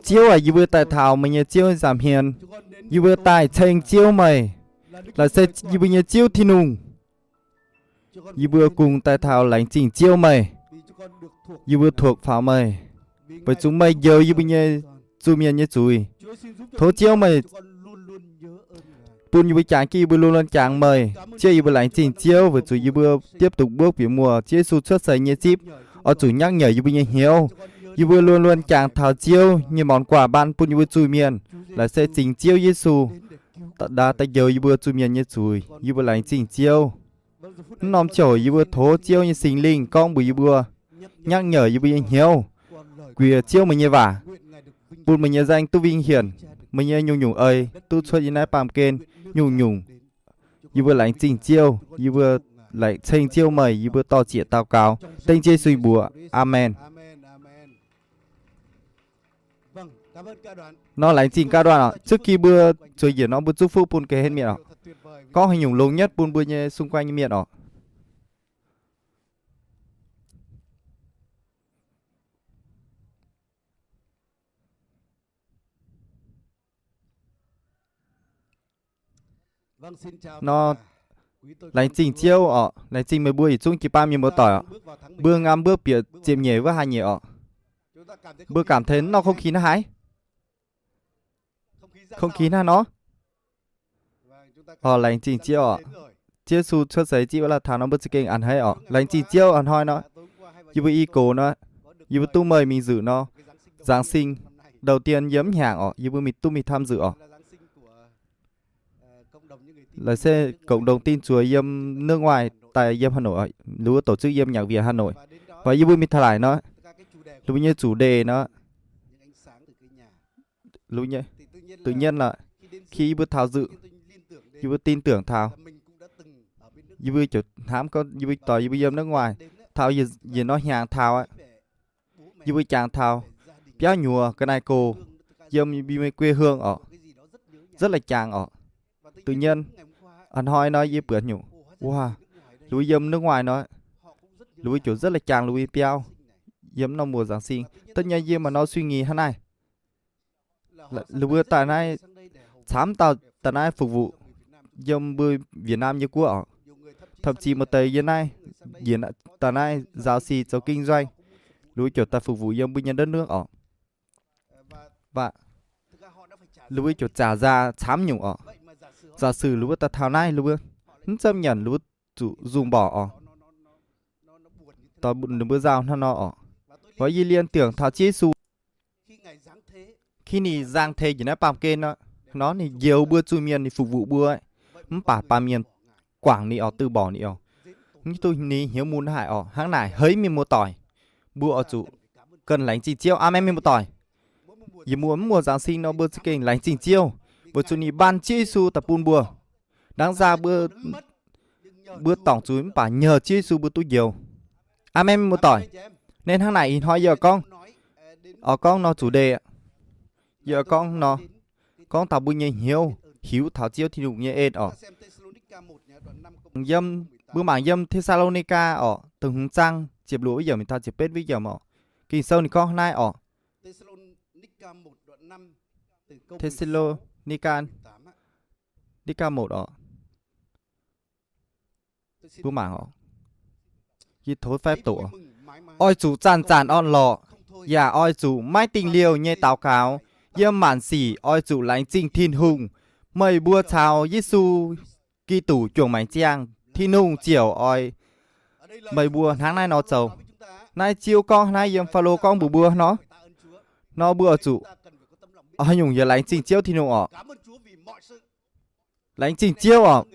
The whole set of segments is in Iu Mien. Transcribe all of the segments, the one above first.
Ziouv aac, yie mbuo daaih taux meih nyei Ziouv nyei nza'hmien. Yie mbuo daaih ceng Ziouv meih, laaix se yie mbuo nyei Ziouv Tin-Hungh. Yie mbuo kungx daaih taux laengz zingh Ziouv meih. Yie mbuo thuoqc faaux meih, weic zuqc meih njoux yie mbuo nyei zuiz-mienh nyei zuiz. Tov Ziouv meih bun yie mbuo jangx jienv, yie mbuo luôn luôn jangx meih. Ziouv, yie mbuo laengz zingh Ziouv weic zuqc yie mbuo diepv dungx mbuov bieqc muoz, Ziouv Yesu cuotv seix nyei zipv oix zuqc nyakv nyeic yie mbuo nyei hnyouv. Yie mbuo luôn luôn jangx taux Ziouv nyei morn guaax ban bun yie mbuo zuiz-mienh, laaix se zingx Ziouv Yesu daaih njoux yie mbuo zuiz-mienh nyei zuiz. Yie mbuo laengz zingh Ziouv. Naaiv norm ziangh hoc yie mbuo tov Ziouv nyei Singx Lingh gorngv mbuox yie mbuo, nyakv nyeic yie mbuo nyei hnyouv, guiex Ziouv meih nyei waac, bun meih nyei nzaeng duqv vingh hienc, meih nyei nyungc-nyungc eix duqv cuotv yiem naaiv baamh gen nyungc-nyungc. Yie mbuo laengz zingh Ziouv, yie mbuo laengz ceng Ziouv meih. Yie mbuo dor-ziec daux gaux dengv Yesu mbuox. Aamen. Nor laengz zingh การ์ด oc. Zuqc gih mbuo zueiz njiec nor mbuo zungv fuqv bun ga'hlen mienh oc. Gorngv haaix nyungc longx nyetv bun mbuo nyei xung quanh nyei mienh oc. Nor laengz zingh Ziouv oc. Laengz zingh meih mbuo yietc zungv jiu-baang mienh muoz-doic oc. Mbuo ngam mbuo bieqc ziepc nyeic wuov hlaax nyeic oc. Mbuo cảm thấy nor không khí hnangv haaix? Không khí hnangv nor? Oc, laengz zingh Ziouv oc. Ziouv Yesu cuotv seix zipv wuov la'taux nor mbuo za'gengh a'hneiv oc. Laengz zingh Ziouv a'hnoi nor, yie mbuo i gox nor, yie mbuo duqv meih mingh nzunc nor, Giáng sinh đầu tiên yiem hnyangx oc, yie mbuo mingh duqv mingh tham dự oc. Laaix se cộng đồng tin Chúa yiem nước ngoài daaih yiem Hà Nội, lu wuov tổ chức yiem nhạc viện Hà Nội. Weic yie mbuo mingh taux naaic nor, lu mbuo nyei chủ đề nor, lu nyei tự nhiên lorqc, khi yie mbuo tham dự, yie mbuo tin tưởng taux, yie mbuo ziouc hnamv gorngv yie mbuo doix yie mbuo yiem nước ngoài, taux yietc norm hnyangx taux aqv, yie mbuo jangx taux biauv nyuoz ga'naaiv-gox yiem yie mbuo nyei quê hương oc, rất là jangx oc. Tự nhiên, a'hnoi nor yie buatc nyungc, wuov, lu yiem nước ngoài nor, lu ziouc rất là jangx lu nyei biauv yiem norm mùa Giáng sinh. Tất nhiên yie maaih norm suy nghĩ hnangv naaiv. Lu mbuo daaih naaiv, camv dauh daaih naaiv phục vụ yiem mbuo Việt Nam nyei guoqv oc. Thậm chí maaih deix yiem naaiv, daaih naaiv giáo sư zoux kinh doanh, lu ziouc daaih phục vụ yiem mbuo nyei đất nước oc. Lu mbuo ziouc chả ra camv nyungc oc. Giả sử lu mbuo daaih taux naaiv, lu mbuo mv za'gengh nyanc, lu mbuo zuqc dùng bỏ oc. Doix bun ninh mbuo nzauh hnangv nor oc. Weic yie liên tưởng taux Ziouv Yesu, khi ninh nzang teix njiec naaiv baamh gen nor, ninh njoux mbuo zuiz-mienh, ninh phục vụ mbuo, mv baac baamh mienh guangc ninh oc, từ bỏ ninh oc. Mv duqv ninh hnyouv mun haic oc. Hnangv naaic haiz mienh muoz-doic, mbuo oix zuqc ganh laengz zingh Ziouv. Aamen, mienh muoz-doic. Yie mbuo mv muoz Giáng sinh nor mbuo za'gengh laengz zingh Ziouv, weic zuqc ninh ban Ziouv Yesu daaih bun mbuo. Đáng ra mbuo, mbuo dorngc zuiz mv baac nhờ Ziouv Yesu mbuo duqv njoux. Aamen, mienh muoz-doic. Nên hnangv naaic ih hnoi yie gorngv, oix gorngv nor chủ đề, yie gorngv nor, gorngv taux mbuo nyei hnyouv hiuv taux Ziouv Tin-Hungh nyei en oc. Yiem, mbuo mangc yiem Te^saa^lo^ni^gaa oc, da'hmz zaang ziepc luoqc wuov yiemc mingh taux ziepc betv wuov yiemc oc. Ging-Sou ninh gorngv naaiv oc. Te^saa^lo^ni^gaa, Ni^gaa một oc. Mbuo mangc oc. Yie tov faix doqc. Oix zuqc zanc-zanc orn-lorqc, yaac oix zuqc maiv dingh liouh nyei daux gaux. Yiem maanc sic oix zuqc laengz zingh Tin-Hungh. Meih mbuo caux Yesu Giduc juangc maengc ziangh, Tin-Hungh ziouc oix meih mbuo hnangv naaiv nor zoux. Naaiv Ziouv gorngv naaiv yiem Faalo gorngv mbuox mbuo nor, nor mbuo oix zuqc haaix nyungc yaac laengz zingh Ziouv Tin-Hungh oc. Laengz zingh Ziouv oc.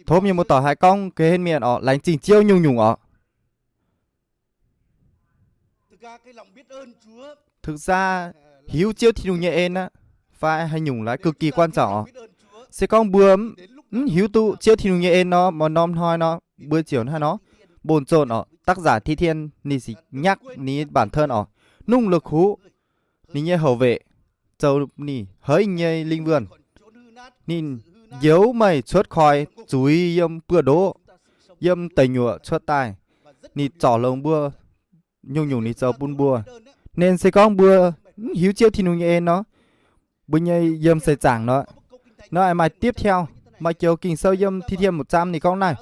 Tov mienh muoz-doic haih gorngv ga'hlen mienh oc, laengz zingh Ziouv nyungc-nyungc oc. Thực ra, hiuv Ziouv Tin-Hungh nyei en aqv, fai haaix nyungc laaix cực kỳ quan trọng oc. Se gorngv mbuo mv hiuv duqv Ziouv Tin-Hungh nyei en nor, maaih norm hnoi nor, mbuo ziouc hnangv nor, bồn chồn oc, tác giả thi thiên ninh se nhắc ninh bản thân oc, nung la'kuqv ninh nyei hậu vệ, zoux ninh haiz nyei linh vươn. Ninh njoux meih cuotv koi zuiz yiem buoz-ndoqv, yiem deic nyuoqc cuotv daaih. Ninh zorc longx mbuo, nyungc-nyungc ninh zoux bun mbuo. Nên se gorngv mbuo mv hiuv Ziouv Tin-Hungh nyei en nor, mbuo nyei yiem seix zaangc nor, nor maaih tiếp theo, maaih joux Ging-Sou yiem Thi Thiên Một Trăm ninh gorngv naaiv,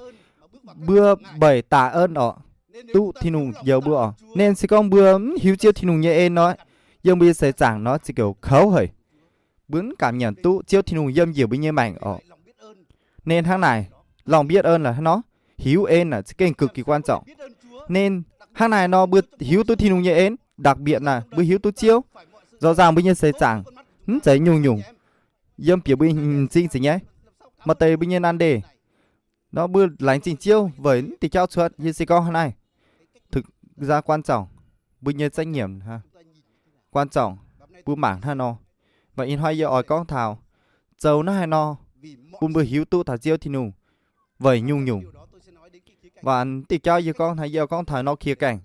mbuo bảy tạ ơn orqc, duqv Tin-Hungh njoux mbuo orqc. Nên se gorngv mbuo mv hiuv Ziouv Tin-Hungh nyei en nor, yiem mbuo nyei seix zaangc nor ziouc kouv haic. Mbuo mv cảm nhận duqv Ziouv Tin-Hungh yiem njiec mbuo nyei maengc orqc. Nên hnangv naaic, lòng biết ơn là hnangv nor, hiuv en naaic za'gengh cực kỳ quan trọng. Nên hnangv naaic nor mbuo hiuv duqv Tin-Hungh nyei en, đặc biệt naaic mbuo hiuv duqv Ziouv, rõ ràng mbuo nyei seix zaangc mv zeiz nyungc-nyungc yiem bieqc mbuo m'zing zeiz nyaiv. Maaih deix mbuo nyei nan-deic nor mbuo laengz zingh Ziouv weic mv diuh jauv cuotv, yie se gorngv hnangv naaiv, thực ra quan trọng, mbuo nyei trách nhiệm, quan trọng, mbuo mangc hnangv nor. Và ih hnoi yie oix gorngv taux zoux naaiv haaix nor bun mbuo hiuv duqv taux Ziouv Tin-Hungh weic nyungc-nyungc. Và diuh jauv yie gorngv hnangv, yie oix gorngv taux nor khia gaengh,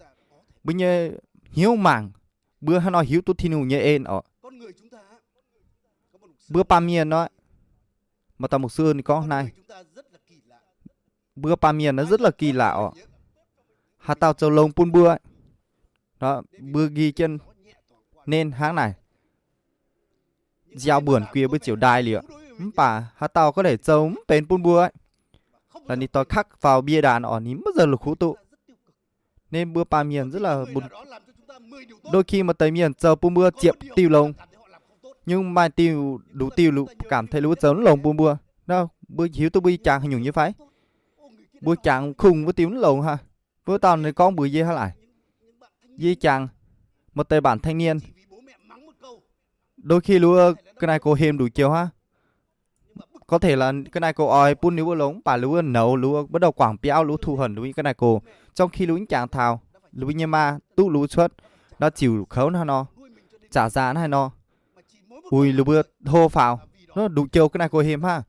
mbuo nyei hnyouv mangc, mbuo haaix nor hiuv duqv Tin-Hungh nyei en orqc. Mbuo baamh mienh nor, maaih dauh mục sư ninh gorngv hnangv naaiv, mbuo baamh mienh nor rất là kỳ lạ orqc. Haaix dauh zoux longx bun mbuo, mbuo nqi jienv nên hnangv naaic, nziaaux mbuonc guiex mbuo ziouc ndaai liuz, mv baac haaix dauh gorngv deix zoux mv benx bun mbuo, ninh doix khắc vào bia đàn orqc, ninh maiv zeiz la'kuqv duqv. Nên mbuo baamh mienh rất là bun, đôi khi maaih deix mienh zoux bun mbuo ziepc diuh longx, nhưng maaih diuh, nduqc diuh lu, cảm thấy lu mbuo zoux mv longx bun mbuo. Mbuo hiuv duqv mbuo yie jangx haaix nyungc nyei fai? Mbuo jangx kungx wuov diuh mv longx haic. Wuov dauh ninh gorngv mbuox yie hnangv naaic, yie jangx, maaih deix bản thanh niên, đôi khi lu mbuo ga'naaiv gox hemx nduqc joux hnangv, có thể là ga'naaiv gox oix bun ninh mbuo longx, mv baac ninh mbuo nouz, ninh mbuo bắt đầu quảng cáo, ninh mbuo thụ hận ninh mbuo ga'naaiv gox, trong khi ninh mbuo mv jangx taux ninh mbuo nyei maa duqv ninh mbuo cuotv nor ziouc kouv hnangv nor, zaqc zaax hnangv haaix nor, uix ninh mbuo hlo faaux, nduqc joux ga'naaiv gox hemx hnangv,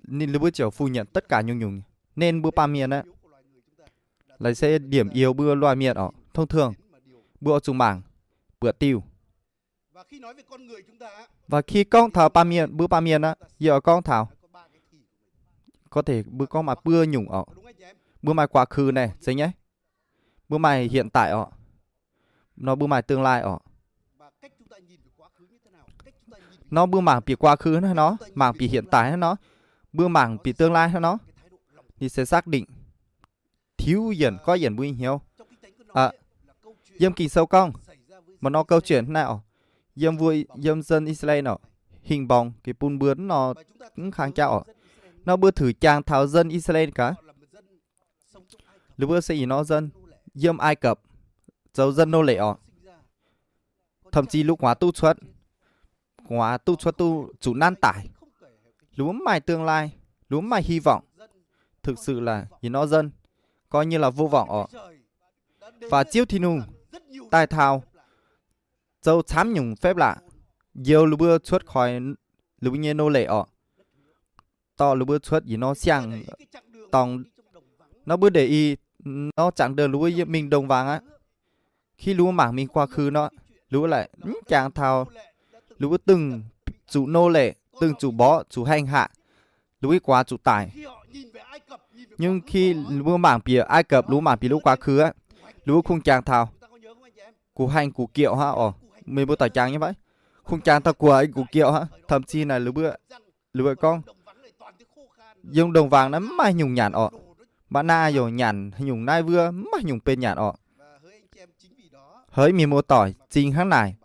ninh mbuo ziouc phủ nhận tất cả nyungc-nyungc. Nên mbuo baamh mienh aqv, laaic se điểm yếu mbuo loz-mienh orqc, thông thường mbuo oix zuqc mangc buoqc diuh. Và khi gorngv taux baamh mienh, mbuo baamh mienh aqv, yie oix gorngv taux, có thể mbuo gorngv maaih buo nyungc orqc. Mbuo maaih quá khứ naaic, zeiz nyaiv? Mbuo maaih hiện tại orqc, nor mbuo maaih tương lai orqc. Nor mbuo mangc bieqc quá khứ hnangv haaix nor, mangc bieqc hiện tại hnangv haaix nor, mbuo mangc bieqc tương lai hnangv haaix nor, ninh se xác định, tiux yienc goiv yienc mbuo nyei hnyouv. Yiem Ging-Sou gorngv, maaih norm câu chuyện hnangv naaiv orqc, yiem mbuo, yiem dân Israel orqc, hình bóng geh bun mbuo nor mv kang jauv orqc. Nor mbuo thử jangx taux dân Israel gaax, ninh mbuo se ih norm dân, yiem Ai Cập zoux dân nô lệ orqc, thậm chí lu guaax duqv cuotv, guaax duqv cuotv duqv zuqc nanv daic. Ninh mbuo mv maaih tương lai, ninh mbuo mv maaih hy vọng, thực sự là ih norm dân coi như là vô vọng orqc. Và Ziouv Tin-Hungh daaih taux zoux camv nyungc phép lạ, njoux ninh mbuo cuotv khỏi ninh mbuo nyei nô lệ orqc, dorh ninh mbuo cuotv ih norm siang-dorngh. Nor mbuo để ý, nor chặng đường ninh mbuo mingh đồng vắng aqv. Khi ninh mbuo mangc mingh quá khứ nor, ninh mbuo laaic mv jangx taux ninh mbuo dongh zuqc nô lệ, dongh zuqc mborqv, zuqc hành hạ, ninh mbuo guaax zuqc daic. Nhưng khi ninh mbuo mangc bieqc Ai Cập, ninh mbuo mangc bieqc ninh mbuo quá khứ aqv, ninh mbuo kungx jangx taux, củ hành củ kiệu hnangv orqc. Meih mbuo doic jangx nyei fai? Kungx jangx taux củ hành củ kiệu hnangv. Thậm chí naaic ninh mbuo, ninh mbuo gorngv, yiem đồng vắng naaiv mv maaih nyungc nyanc orqc. Mv baac naaiv yaac nyanc haaix nyungc naaiv wuov, mv maaih nyungc benx nyanc orqc. Haiz mienh muoz-doic, zingx hnangv naaic,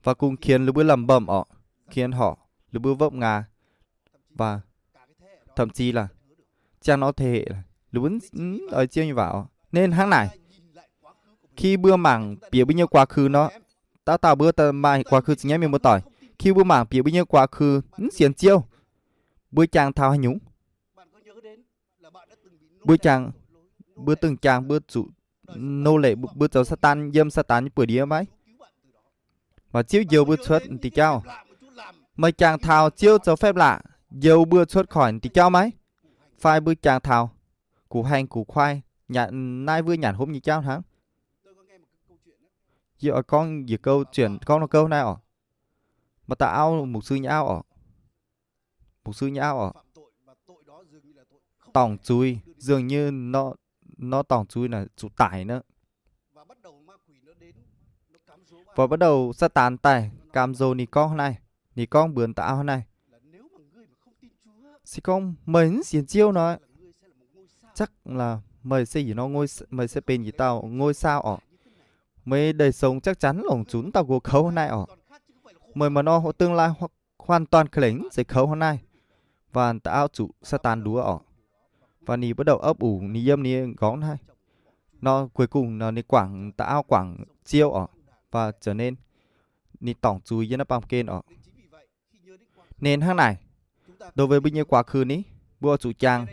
và kungx qienx ninh mbuo lomh mbomh orqc, qienx horc ninh mbuo wopv nga, và thậm chí là ziangh nor thế hệ, ninh mbuo mv oix Ziouv nyei waac orqc. Nên hnangv naaic, khi mbuo mangc bieqc mbuo nyei quá khứ nor, dauh dauh mbuo maaih quá khứ zingh nyaiv, mienh muoz-doic. Khi mbuo mangc bieqc mbuo nyei quá khứ mv sienx Ziouv, mbuo jangx taux haaix nyungc? Mbuo jangx, mbuo dongh jangx mbuo zuqc nô lệ, mbuo zoux Saadaan, yiem Saadaan nyei buoz-ndiev maiv? Maaih Ziouv njoux mbuo cuotv diuh jauv. Meih jangx taux Ziouv zoux phép lạ njoux mbuo cuotv khỏi diuh jauv maiv? Fai mbuo jangx taux củ hành củ khoai, nyanc naaiv wuov nyanc hopv nyei jauv hnangv? Yie oix gorngv yietc câu chuyện, gorngv norm gouv naaiv orqc. Maaih dauh auv, mục sư nyei auv orqc. Mục sư nyei auv orqc, dorngc zuiz, dường như nor, nor dorngc zuiz naaic zuqc daic nor. Fai bắt đầu Saadaan daaih cam dou ninh gorngv hnangv naaiv, ninh gorngv mbuox da'auv hnangv naaiv, se gorngv meih mv sienx Ziouv nor, chắc là meih se yietc norm ngôi, meih se benx yietc dauh ngôi sao orqc. Meih đẩy sống chắc chắn longc zuqc mv dauh nqox kouv hnangv naaiv orqc. Meih maaih norm tương lai hoàn toàn khả năng mv zeiz kouv hnangv naaiv. Và da'auv zuqc Saadaan nduov orqc. Và ninh bắt đầu ấp ủ ninh yiem ninh gorngv hnangv nor, cuối cùng nor ninh quảng, da'auv quảng Ziouv orqc. Và trở nên ninh dorngc zuiz yiem naaiv baamh gen orqc. Nên hnangv naaic, đối với mbuo nyei quá khứ ni, mbuo oix zuqc jang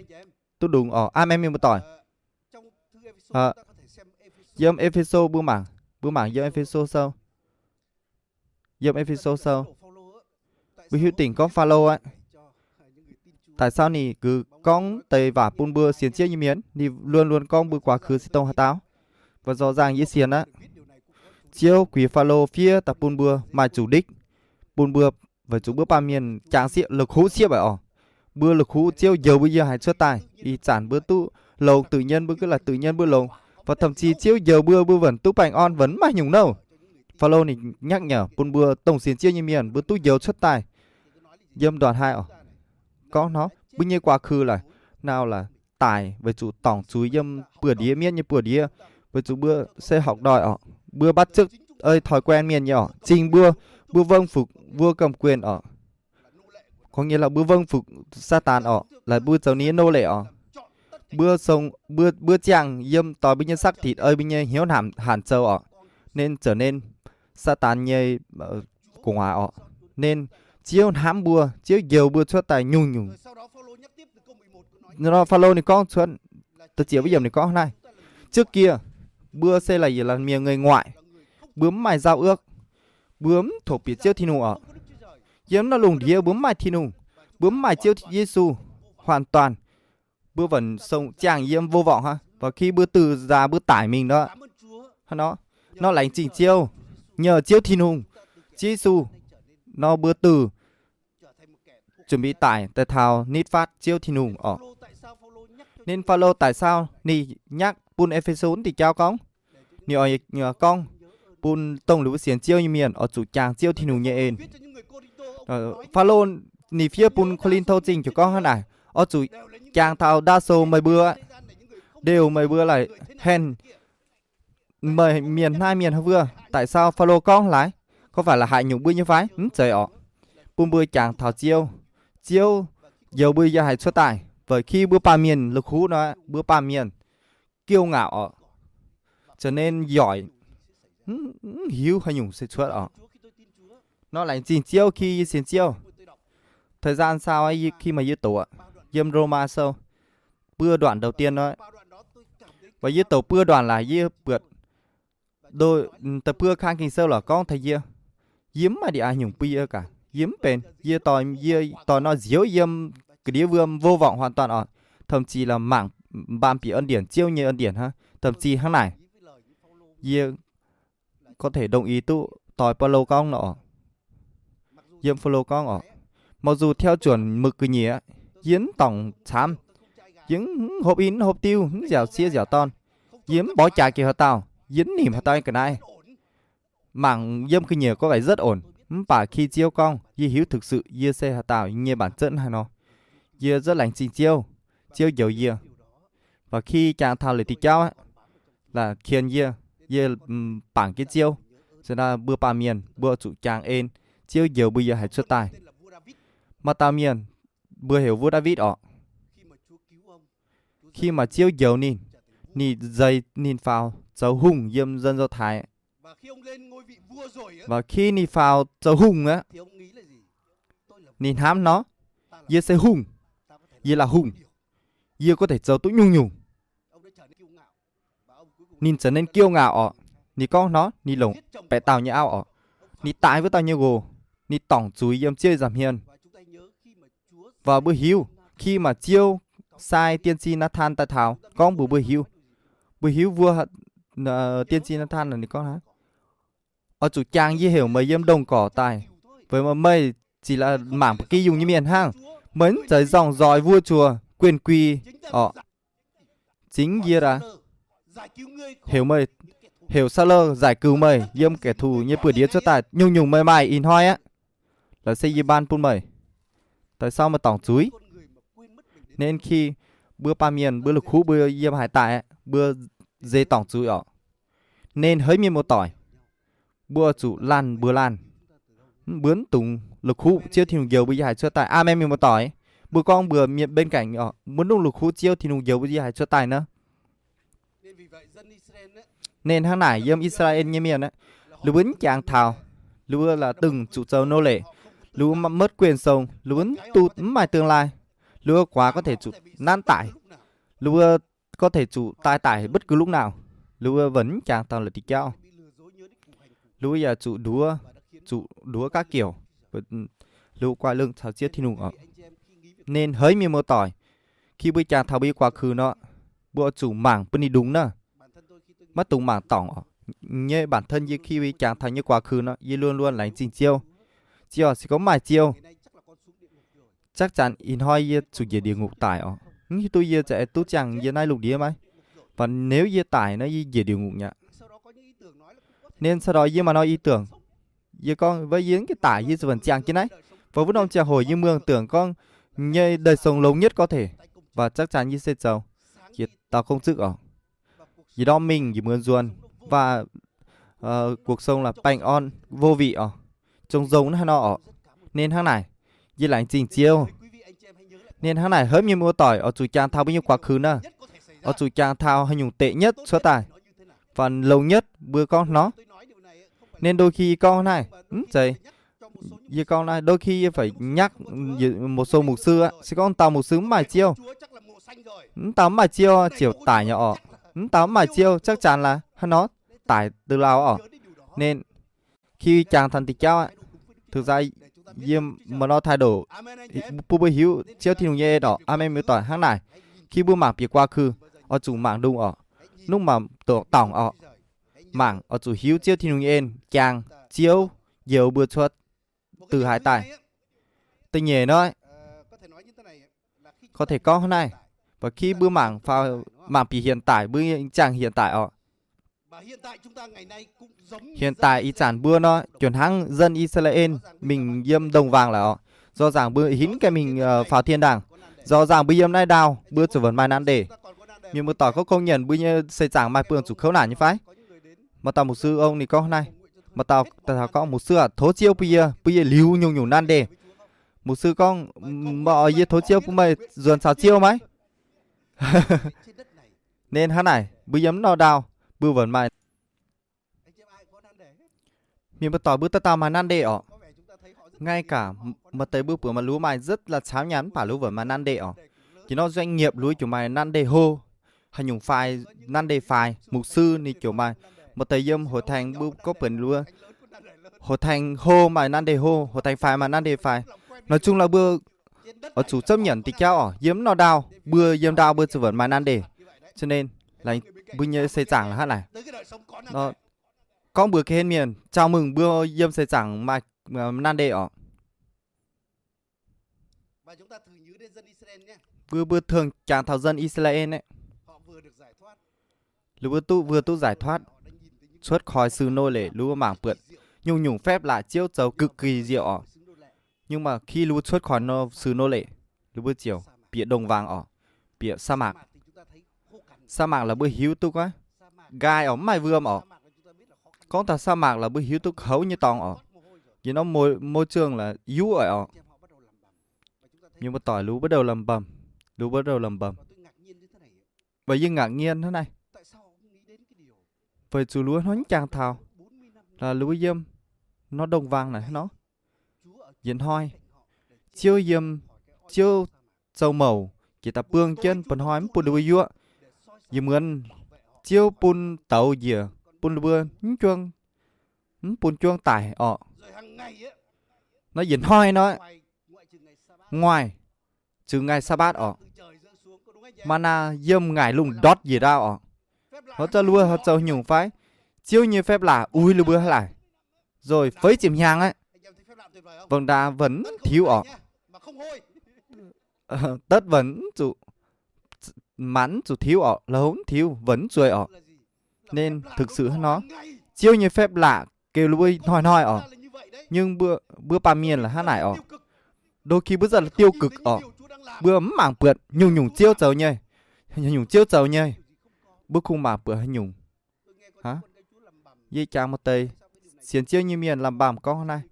duqv đủng orqc. Aamen, mienh muoz-doic. Yiem Ê-phê-sô mbuo mangc, mbuo mangc yiem Ê-phê-sô sou, yiem Ê-phê-sô sou, mbuo hiuv dingc gorngv Phaolô aqv, tại sao ninh gux gorngv deix waac bun mbuo sienx Ziouv nyei mienh, ninh luôn luôn gorngv mbuo quá khứ se dongh haaix dauh. Và rõ ràng yie sienx aqv, Ziouv guix Phaolô fiev daaih bun mbuo maaih chủ đích, bun mbuo weic zuqc mbuo baamh mienh jangx sieqv, la'kuqv sieqv aqv orqc. Mbuo la'kuqv Ziouv njoux mbuo yiem haaix cuotv daaih. Ih zanc mbuo duqv longx, tự nhiên mbuo gux laaix tự nhiên mbuo longx. Và thậm chí Ziouv njoux mbuo, mbuo vẫn duqv baengh orn, vẫn maiv nyungc nouh. Phaolô ninh nhắc nhở bun mbuo dongh sienx Ziouv nyei mienh mbuo duqv njoux cuotv daaih. Yiem đoạn hai orqc, gorngv hnangv mbuo nyei quá khứ laaix, nau laaix, daic weic zuqc dorngc zuiz yiem buoz-ndiev, mienv nyei buoz-ndiev, weic zuqc mbuo se học đòi orqc, mbuo bắt chước, ơi, thói quen mienh nyei orqc, zingh mbuo, mbuo vâng phục vua cầm quyền orqc. Có nghĩa là mbuo vâng phục Saadaan orqc, laaix mbuo zoux ninh nyei nô lệ orqc. Mbuo, mbuo, mbuo ziangh yiem doix mbuo nyei xác thịt, ơi, mbuo nyei hnyouv hnamv, hàn zoux orqc, nên trở nên Saadaan nyei, ờ, của ngoài orqc. Nên Ziouv hnamv mbuo, Ziouv njoux mbuo cuotv daaih nyungc-nyungc. Nor Phaolô ninh gorngv cuotv, da'ziex yiemc ninh gorngv naaiv, trước kia mbuo se là, là người ngoài, mbuo mv maaih giao ước, mbuo mv thuộc về Ziouv Tin-Hungh orqc. Yiem naaiv lungh ndiev mbuo mv maaih Tin-Hungh, mbuo mv maaih Ziouv Yesu hoàn toàn, mbuo vẫn sống ziangh yiem vô vọng hnangv. Và khi mbuo từ già mbuo tải mình đó, hnangv nor, nor laengz zingh Ziouv, nhờ Ziouv Tin-Hungh, Ziouv Yesu, nor mbuo từ chuẩn bị tải daaih taux nitv fatv Ziouv Tin-Hungh orqc. Nên Phaolô tại sao ninh nhắc bun Ê-phê-sô wuov deix jauv gorngv, ninh oix gorngv bun dongh liuz sienx Ziouv nyei mienh oix zuqc jangx Ziouv Tin-Hungh nyei en. Phaolô ninh fiev bun Ko^lin^to Zingh ziouc gorngv hnangv naaic, oix zuqc jangx taux đa số meih mbuo, đều meih mbuo laaix hèn meih mienh hnangv mienh haaix wuov. Tại sao Phaolô gorngv laaix? Có phải là hại nhục mbuo nyei fai? Mv zeiz orqc. Bun mbuo jangx taux Ziouv. Ziouv njoux mbuo yiem haaix cuotv daaih. Weic khi mbuo baamh mienh la'kuqv nor, mbuo baamh mienh kiêu ngạo orqc, trở nên giỏi, mv hiuv haaix nyungc se cuotv orqc. Nor laengz zingh Ziouv, khi yie sienx Ziouv, thời gian sau khi mà yie doqc yiem Rôma sou, bưa đoạn đầu tiên nor, và yie doqc bưa đoạn laaix yie buatc da'bưa kang Ging-Sou lorqc gorngv taux yie, yie mv maaih ndie-aa nyungc bun yie gaax, yie mv benx, yie doix, yie doix nor nziouv yiem ga'ndiev wuom vô vọng hoàn toàn orqc, thậm chí là mangc mbaam bieqc ân điển, Ziouv nyei ân điển hnangv, thậm chí hnangv naaic, yie có thể đồng ý duqv doix Baulo gorngv nor orqc. Yiem Baulo gorngv orqc, mặc dù theo chuẩn mực kơ nyier, yie mv dorngc camv, yie mv hopv in hopv diuv, mv nziaauc sieqv nziaauc dorn, yie mv mborqv jaax geh haaix dauh, yie mv nimc haaix dauh ga'naaiv. Mangc yiem ga'nyiec có vẻ rất ổn, mv baac khi Ziouv gorngv, yie hiuv thực sự yie se haaix dauh nyei bản chất haaix nor. Yie rất laengz zingh Ziouv, Ziouv njoux yie. Và khi jangx taux lez diuh jauv aqv, là khienx yie, yie bangc jienv Ziouv. Za'gengh mbuo baamh mienh mbuo zuqc jangx en, Ziouv njoux mbuo yiem haaix cuotv daaih. Maaih dauh mienh mbuo heuc Vua Ndaawitv orqc. Khi mà Ziouv njoux ninh, ninh zeix ninh faaux zoux hungh yiem dân Do Thái. Và khi ninh faaux zoux hungh aqv, ninh hnamv nor, yie se hungh, yie là hùng, yie có thể zoux duqv nyungc-nyungc. Ninh trở nên kiêu ngạo orqc. Ninh gorngv nor, ninh longc baeqc dauh nyei auv orqc. Ninh daix wuov dauh nyei nqox, ninh dorngc zuiz yiem Ziouv nza'hmien. Và mbuo hiuv, khi mà Ziouv sai tiên tri Nathan daaih taux, gorngv mbuox mbuo hiuv, mbuo hiuv vua, tiên tri Nathan ninh gorngv hnangv, oix zuqc jangx yie heuc meih yiem ndongh gorc daaih, weic meih, meih ziqc la'mangc ba'gi yungh nyei mienh hnangv. Meih mv zeiz nzorng nzoih vuov zuoz quyền quy orqc. Chính yie aqv, heuc meih heuc Saulo giải cừu meih yiem kẻ thù nyei buoz-ndiev cuotv daaih. Nyungc-nyungc meih maaih ih hnoi aqv. Laaix se yie ban bun meih, daaih sau meih dorngc zuiz. Nên khi mbuo baamh mienh mbuo la'kuqv mbuo yiem haaix daaih, mbuo nzeix dorngc zuiz orqc. Nên hỡi mienh muoz-doic, mbuo zuqc laanh mbuox laanh. Mbuo mv dungx la'kuqv Ziouv Tin-Hungh njoux mbuo yiem haaix cuotv daaih. Aamen, mienh muoz-doic. Mbuo gorngv mbuox mienh bên cạnh orqc, mbuo mv dungx la'kuqv Ziouv Tin-Hungh njoux mbuo yiem haaix cuotv daaih nor. Nên hnangv naaic yiem I^saa^laa^en nyei mienh aeqv, ninh mbuo mv jangx taux, ninh mbuo la'dungx zuqc zoux nô lệ, ninh mbuo mv muotv quyền sống, ninh mbuo mv duqv, mv maaih tương lai, ninh mbuo có thể zuqc nanv daic, ninh mbuo có thể zuqc daaih daic bất cứ lúc nào, ninh mbuo vẫn mv jangx taux la'dic jauv. Ninh mbuo yaac zuqc nduov, zuqc nduov ga'kiuv, ninh mbuo guai lưng caux Ziouv Tin-Hungh orqc. Nên hỡi mienh muoz-doic, khi mbuo jangx taux mbuo nyei quà khử nor, mbuo zuqc mangc bun ninh đungx naaiv. Maiv dungx mangc dorngc orqc. Nyei bản thân yie khi mbuo jangx taux nyei quà khử nor, yie luôn luôn laengz zingh Ziouv. Ziouv, se gorngv mv maaih Ziouv, chắc chắn ih hnoi yie zuqc njiec địa ngục daic orqc. Mv hiuv duqv yie za'eix duqv ziangh yie naaiv lungh ndiev maiv. Và nếu yie daic nor yie njiec địa ngục aqv. Nên sau đó yie maaih norm ý tưởng, yie gorngv, với yie mv daic yie zuqc vẫn ziangh jienv naaiv. Và wuov norm ziangh hoc yie mường tượng gorngv nyei đời sống lâu nhất có thể, và chắc chắn yie se zoux, yie daux công chức orqc. Yie ndorm mingh yie muonz nzuonx, và cuộc sống là bình an vô vị orqc, zong zong hnangv nor orqc. Nên hnangv naaic, yie laengz zingh Ziouv. Nên hnangv naaic hỡi mienh muoz-doic, oix zuqc jangx taux mbuo nyei quà khử naaiv. Oix zuqc jangx taux haaix nyungc tệ nhất cuotv daaih, và lâu nhất mbuo gorngv nor. Nên đôi khi yie gorngv naaiv mv zeiz, yie gorngv naaiv đôi khi yie phải nhắc một số mục sư aqv. Se gorngv dauh mục sư mv maaih Ziouv, mv dauh mv maaih Ziouv ziouc daic nyei orqc. Mv dauh mv maaih Ziouv chắc chắn là hnangv nor daic từ lâu orqc. Nên khi jangx taux diuh jauv aqv, thực ra yie maaih norm thái độ bun mbuo hiuv Ziouv Tin-Hungh nyei en orqc. Aamen, mienh muoz-doic, hnangv naaic. Khi mbuo mangc bieqc quà khử, oix zuqc mangc đungh orqc. Mv dungx mangc dorngc orqc. Mangc oix zuqc hiuv Ziouv Tin-Hungh nyei en, jangx Ziouv njoux mbuo cuotv từ haaix daaih. Da'nyeic hnoi, có thể gorngv hnangv naaiv, và khi mbuo mangc, mangc bieqc hiện tại, mbuo jangx hiện tại orqc. Hiện tại ih zanc mbuo nor, juangc hnangv dân Israel mingh yiem đồng vàng laic orqc. Rõ ràng mbuo hingv gaengh mingh vào thiên đàng. Rõ ràng mbuo yiem naaiv ndau, mbuo zuqc vẫn maaih nan đề. Mienh muoz-doic, có công nhận mbuo nyei seix zaangc maaih buonc zuqc kouv naanc nyei fai? Maaih dauh mục sư ong ninh gorngv naaiv, maaih dauh daaih taux gorngv, mục sư aac, tov Ziouv bun yie, bun yie liuz nyungc-nyungc nan đề. Mục sư gorngv, meih oix yie tov Ziouv bun meih nzuonx caux Ziouv maiv? Nên hnangv naaic, mbuo yiem naaiv norm ndau, mbuo vẫn maaih Mienh muoz-doic, mbuo dauh dauh maaih nan đề orqc. Ngay cả maaih deix mbuo buatc maaih luov maaih rất là chán nhàn mv baac luov vẫn maaih nan đề orqc. Jiex nor doanh nghiệp luov ziouc maaih nan đề hlo, haaix nyungc faix, nan đề faix, mục sư ninh ziouc maaih. Maaih deix yiem hội thánh mbuo gorngv buonc luov, hội thánh hlo maaih nan đề hlo, hội thánh faix maaih nan đề faix. Nói chung là mbuo oix zuqc chấp nhận diuh jauv orqc. Yiem norm ndau, mbuo yiem ndau mbuo zuqc vẫn maaih nan đề. Cho nên mbuo nyei seix zaangc là hnangv naaic. Gorngv mbuox ga'hlen mienh, chào mừng mbuo yiem seix zaangc maaih nan đề orqc. Mbuo, mbuo thường jangx taux dân Israel aeqv, ninh mbuo duqv, vừa duqv giải thoát, thoát khỏi sự nô lệ, ninh mbuo mangc buatc nyungc-nyungc phép lạ Ziouv zoux cực kỳ diệu orqc. Nhưng mà khi ninh mbuo thoát khỏi sự nô lệ, ninh mbuo ziouc bieqc đồng vàng orqc, bieqc sa mạc. Sa mạc là mbuo hiuv duqv aqv, nqaai orqc, mv maaih wuom orqc. Gorngv taux sa mạc là mbuo hiuv duqv kouv nyei dorngx orqc. Yie nor môi, môi trường là yuv oix orqc. Mienh muoz-doic, ninh mbuo bắt đầu lầm bầm, ninh mbuo bắt đầu lầm bầm. Weic yie ngạc nhiên hnangv naaiv. Weic zuqc ninh mbuo hnangv jangx taux, ninh mbuo yiem norm đồng vàng naaic hnangv nor. Yietc hnoi, Ziouv yiem, Ziouv zoux mouc jiex daaih buang jienv mba'hnoi mv bun ninh mbuo yuoqv. Yie muonz Ziouv bun douz njiec, bun ninh mbuo mv juang, mv bun juang daic orqc. Nor yietc hnoi nor, ngoài trừ ngày Sabat orqc, mana yiem ngaih lungh ndortv njiec ndau orqc. Haaix zanc ninh mbuo haaix zoux nyungc fai? Ziouv nyei phép lạ uix ninh mbuo hlaaix, rồi feix ziepc hnyangx aqv, vang ndau vẫn mv tiux orqc. Đất vẫn mv zuqc, mặn mv zuqc tiux orqc, la'haux mv tiux, vẫn mv zueih orqc. Nên thực sự hnangv nor, Ziouv nyei phép lạ geu mbuo hnoi-hnoi oc. Nhưng mbuo, mbuo baamh mienh la'hnangv naaic oc. Đôi khi mbuo rất là tiêu cực oc. Mbuo mv mangc buatc nyungc-nyungc Ziouv zoux nyei, nyungc Ziouv zoux nyei. Mbuo kungx mangc buatc haaix nyungc. Yie jangx maaih deix sienx Ziouv nyei mienh lamh mbaamh gorngv naaiv,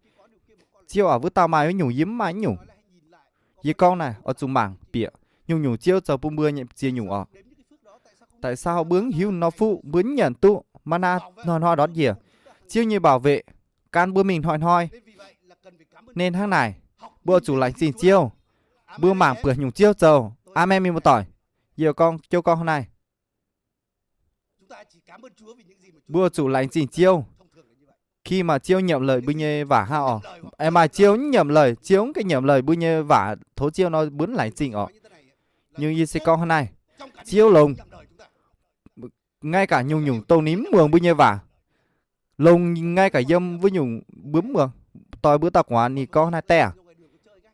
Ziouv aac, wuov dauh maaih wuov nyungc, yie mv maaih nyungc. Yie gorngv naaiv, oix zuqc mangc bieqc nyungc-nyungc Ziouv zoux bun mbuo nyei ziex nyungc oc. Tại sao mbuo mv hiuv nor fuqv, mbuo mv nyanc duqv mana hnoi-hnoi ndortv njiec. Ziouv nyei bảo vệ gan mbuo mingh hnoi-hnoi. Nên hnangv naaic, mbuo oix zuqc laengz zingh Ziouv. Mbuo mangc buatc nyungc Ziouv zoux. Aamen, mienh muoz-doic. Yie gorngv, Ziouv gorngv hnangv naaiv, mbuo zuqc laengz zingh Ziouv. Khi maaih Ziouv nyiemc leuc mbuo nyei waac hnangv oc. Aengx maaih Ziouv mv nyiemc leuc, Ziouv mv gaengh nyiemc leuc mbuo nyei waac, tov Ziouv nor mbuo mv laengz zingh oc. Nhưng yie se gorngv hnangv naaiv, Ziouv longx ngay cả nyungc-nyungc dongh ninh mv muangx mbuo nyei waac. Longx ngay cả yiem wuov nyungc mbuo mv muangx. Doix mbuo dauh gu'nguaaz ninh gorngv hnangv naaiv, Diex aac,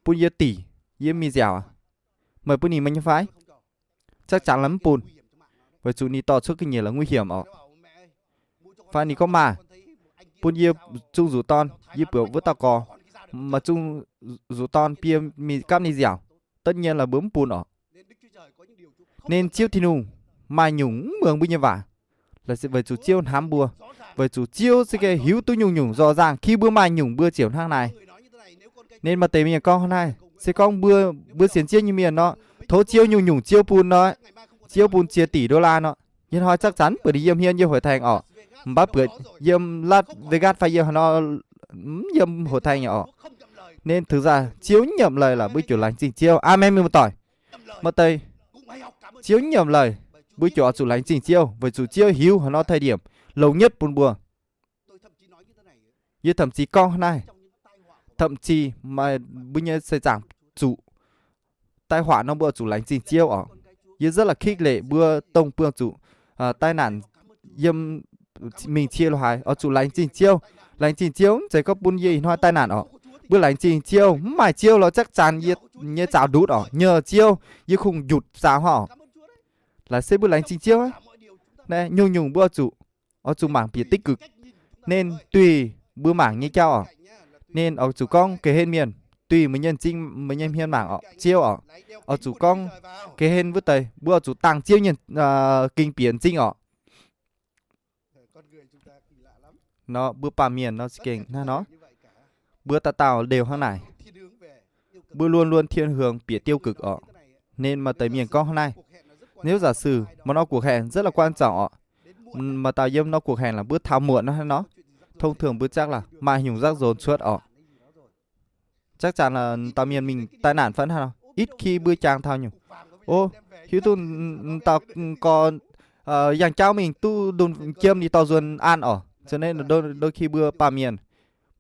bun yie dingc, yie mingh nziaauc, meih bun ninh meih nyei fai? Chắc chắn là mv bun, weic zuqc ninh dorh cuotv ga'nyiec la'nguih hiểm oc. Fai ninh gorngv, Maah, bun yie zungh nzuqc dorn, yie buoqc wuov dauh gorx, maaih zungh nzuqc dorn bun yie mingh gapv ninh nziaauc. Tất nhiên là mbuo mv bun oc. Nên Ziouv Tin-Hungh maaih nyungc mv muangx mbuo nyei waac, weic zuqc Ziouv hnamv mbuo, weic zuqc Ziouv za'gengh hiuv duqv nyungc-nyungc rõ ràng khi mbuo maaih nyungc mbuo ziouc hnangv naaiv. Nên maaih deix mienh gorngv hnangv naaiv, se gorngv mbuo, mbuo sienx Ziouv nyei mienh nor, tov Ziouv nyungc-nyungc Ziouv bun nor, Ziouv bun ziex tỷ đô la nor, ih hnoi chắc chắn mv buatc ninh yiem hmien yiem hội thánh oc. Mv baac buatc yiem Las Vegas fai yiem haaix nor, mv yiem hội thánh oc. Nên thực ra Ziouv mv nyiemc leuc lorqc, mbuo ziouc laengz zingh Ziouv. Aamen, mienh muoz-doic. Maaih deix Ziouv mv nyiemc leuc, mbuo ziouc oix zuqc laengz zingh Ziouv, weic zuqc Ziouv hiuv haaix nor thời điểm longx nhất bun mbuo. Yie thậm chí gorngv hnangv naaiv, thậm chí maaih mbuo nyei seix zaangc zuqc tai họa nor mbuo oix zuqc laengz zingh Ziouv oc. Yie rất là khích lệ mbuo dongh buangh zuqc tai nạn yiem mingh cie lo haaix oix zuqc laengz zingh Ziouv. Laengz zingh Ziouv mv zeiz gorngv bun yie ih hnoi tai nạn oc. Mbuo laengz zingh Ziouv, mv maaih Ziouv lorqc chắc chắn yie nyei zaux ndutv oc. Nhờ Ziouv yie kungx njutc zaux hnangv oc. Laaix se mbuo laengz zingh Ziouv aqv. Naaiv nyungc-nyungc mbuo oix zuqc, oix zuqc mangc bieqc tích cực. Nên duih mbuo mangc nyei jauv oc. Nên oix zuqc gorngv ga'hlen mienh, duih meih nyei m'zing, meih nyei hmien mangc oc, Ziouv oc. Oix zuqc gorngv ga'hlen wuov deix, mbuo oix zuqc dangh Ziouv nyei ging bieqc m'zing oc. Nor mbuo baamh mienh nor za'gengh hnangv nor, mbuo dauh dauh liouh hnangv naaic. Mbuo luôn luôn thiên hướng bieqc tiêu cực oc. Nên maaih deix mienh gorngv hnangv naaiv, nếu giả sử một nor cuộc hẹn rất là quan trọng oc, maaih dauh yiem nor cuộc hẹn là mbuo thảo muộn nor hnangv nor, thông thường mbuo chắc là maaih nyungc rắc rối cuotv oc. Chắc chắn là dauh mienh mingh tai nạn phấn hnangv nor. Ít khi mbuo jangx taux nyungc, ov, hiuv duqv dauh gorx yangh jauv mingh duqv ndunh jiem ninh dorh nzuonx an oc. Cho nên đôi khi mbuo baamh mienh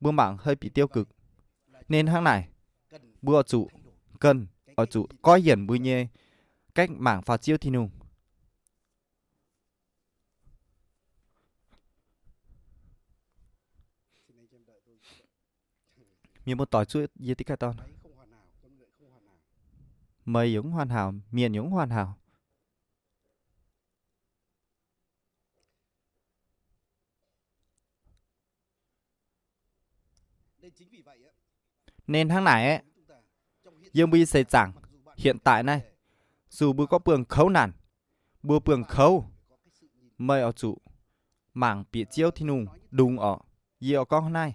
mbuo mangc hơi bị tiêu cực. Nên hnangv naaic, mbuo oix zuqc cần, oix zuqc goiv yienc mbuo nyei cách mangc faaux Ziouv Tin-Hungh. Mienh muoz-doic, zuov yie dih ganh dorn. Meih yaac mv hoàn hảo, mienh yaac mv hoàn hảo. Nên hnangv naaic aeqv, yiem mbuo nyei seix zaangc hiện tại naaiv, dù mbuo gorngv buangh kouv naanc, mbuo buangh kouv, meih oix zuqc mangc bieqc Ziouv Tin-Hungh đungx orqc. Yie oix gorngv hnangv naaiv,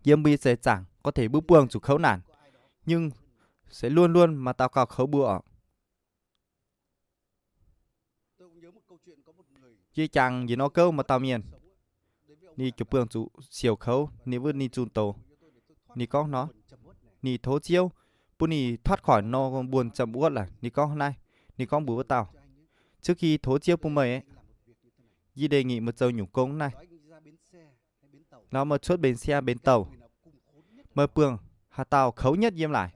yiem mbuo nyei seix zaangc có thể mbuo buangh zuqc kouv naanc, nhưng se luôn luôn maaih daux gaux kouv mbuo orqc. Yie jangx yietc norm gouv maaih dauh mienh, ninh ziouc buangh zuqc siouc kouv, ninh wuov ninh zunh doz. Ninh gorngv nor, ninh tov Ziouv bun ninh thoát khỏi nor buồn chậm uất laic. Ninh gorngv naaiv, ninh gorngv mbuox wuov dauh, trước khi tov Ziouv bun meih aeqv, yie đề nghị meih zoux nyungc gong naaiv. Nor meih cuotv bến xe bến tàu, meih buangh haaix dauh kouv nhất yiem laic,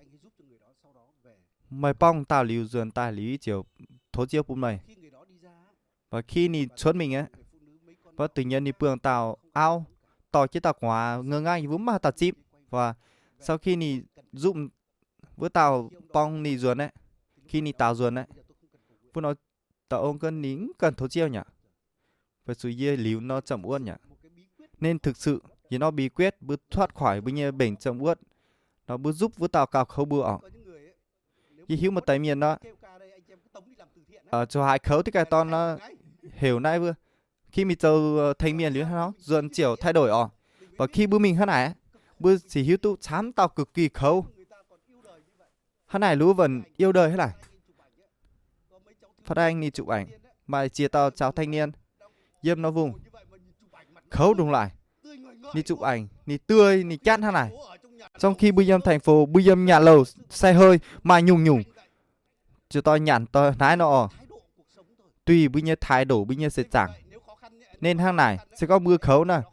meih borngv dauh liuz nzuonx daaih liuz ziouc tov Ziouv bun meih. Và khi ninh cuotv mingh aeqv, và tự nhiên ninh buangh dauh auv dorh jienv dauh gu'nguaaz ngơ ngác yie mbuo mv maaih haaix dauh zipv. Và sau khi ninh zupv wuov dauh borngz ninh nzuonx aeqv, khi ninh daaux nzuonx aeqv, wuov nor Dauh ong gorngv ninh mv ganh tov Ziouv nyei aqv, weic zuqc yie liuz nor ziangh wuonh nyei aqv. Nên thực sự yie nor bí quyết mbuo thoát khỏi mbuo nyei mbenc ziangh wuonh nor, mbuo nzupc wuov dauh gauh kouv mbuo oc. Yie hiuv maaih deix mienh nor, zuqc haiz kouv diqv gaax dorn nor, heuc naaiv wuov, khi mingh zoux thành niên liuz hnangv nor, nzuonx ziouc thay đổi oc. Mv baac khi mbuo mingh hnangv naaic, mbuo ziouc hiuv duqv camv dauh cực kỳ kouv. Hnangv naaic lu wuov vần yêu đời hnangv naaic. Phát anh ninh chụp ảnh, maaih ziex dauh caux thanh niên yiem nor vùng, kouv ndongc laaih. Ninh chụp ảnh ninh tươi ninh jatv hnangv naaic. Trong khi mbuo yiem thành phố, mbuo yiem nhà lầu xe hơi maaih nyungc-nyungc, ziouc dorh nyanc dorh hnaaiv nor oc. Tùy mbuo nyei thái độ, mbuo nyei seix zaangc. Nên hnangv naaic, se gorngv mbuo kouv naaic,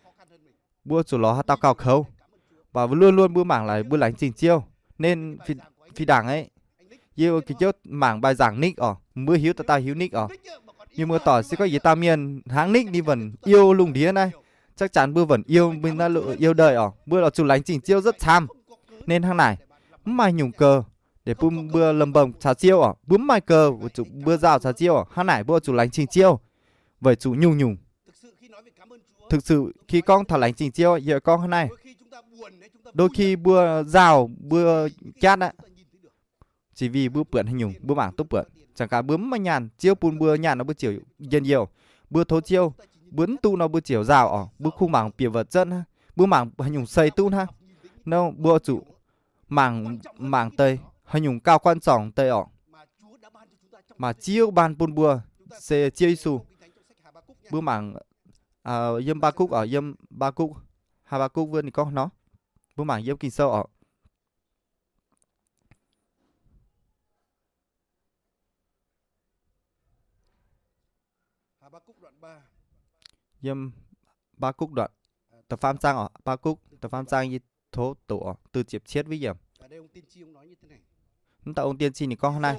mbuo zuqc lorz haaix dauh gauh kouv, mv baac luôn luôn mbuo mangc laaix mbuo laengz zingh Ziouv. Nên fih, fih ndaangc aeqv, yie ga'nyiec mangc bài giảng Nick oc, mbuo hiuv dauh dauh hiuv Nick oc. Mienh muoz-doic, se gorngv yietc dauh mienh hnangv Nick ninh vẫn yêu lungh ndiev naaiv, chắc chắn mbuo vẫn yêu, mbuo naaiv yêu đời oc, mbuo oix zuqc laengz zingh Ziouv rất camv. Nên hnangv naaic, mv maaih nyungc geu để bun mbuo lomh ndomh caux Ziouv oc, mbuo mv maaih geu weic zuqc mbuo nzauh caux Ziouv oc. Hnangv naaic mbuo oix zuqc laengz zingh Ziouv weic zuqc nyungc-nyungc. Thực sự khi gorngv taux laengz zingh Ziouv, yie gorngv hnangv naaiv, đôi khi mbuo nzauh mbuo jatv aqv, chỉ vì mbuo buatc haaix nyungc mbuo mangc duqv buatc. Jangx gaax mbuo mv maaih nyaanh, Ziouv bun mbuo nyaanh nor mbuo ziouc njien-youh. Mbuo tov Ziouv, mbuo mv duqv nor mbuo ziouc nzauh oc, mbuo kungx mangc bieqc wuov zanc hnangv, mbuo mangc haaix nyungc sei duqv hnangv. Nor mbuo zuqc mangc, mangc deix haaix nyungc gauh quan trọng deix oc, maaih Ziouv ban bun mbuo, se Ziouv Yesu. Mbuo mangc yiem Mbaa Kukv oc, yiem Mbaa Kukv, Haa^mbaa^kukc wuov ninh gorngv nor. Mbuo mangc yiem Ging-Sou oc. Yiem Mbaa Kukv đoạn, da'faam zaang oc, Mbaa Kukv da'faam zaang yie tov doqc oc, từ ziepc cietv wuov yiemc. Mv dauh ong tiên tri ninh gorngv hnangv naaiv,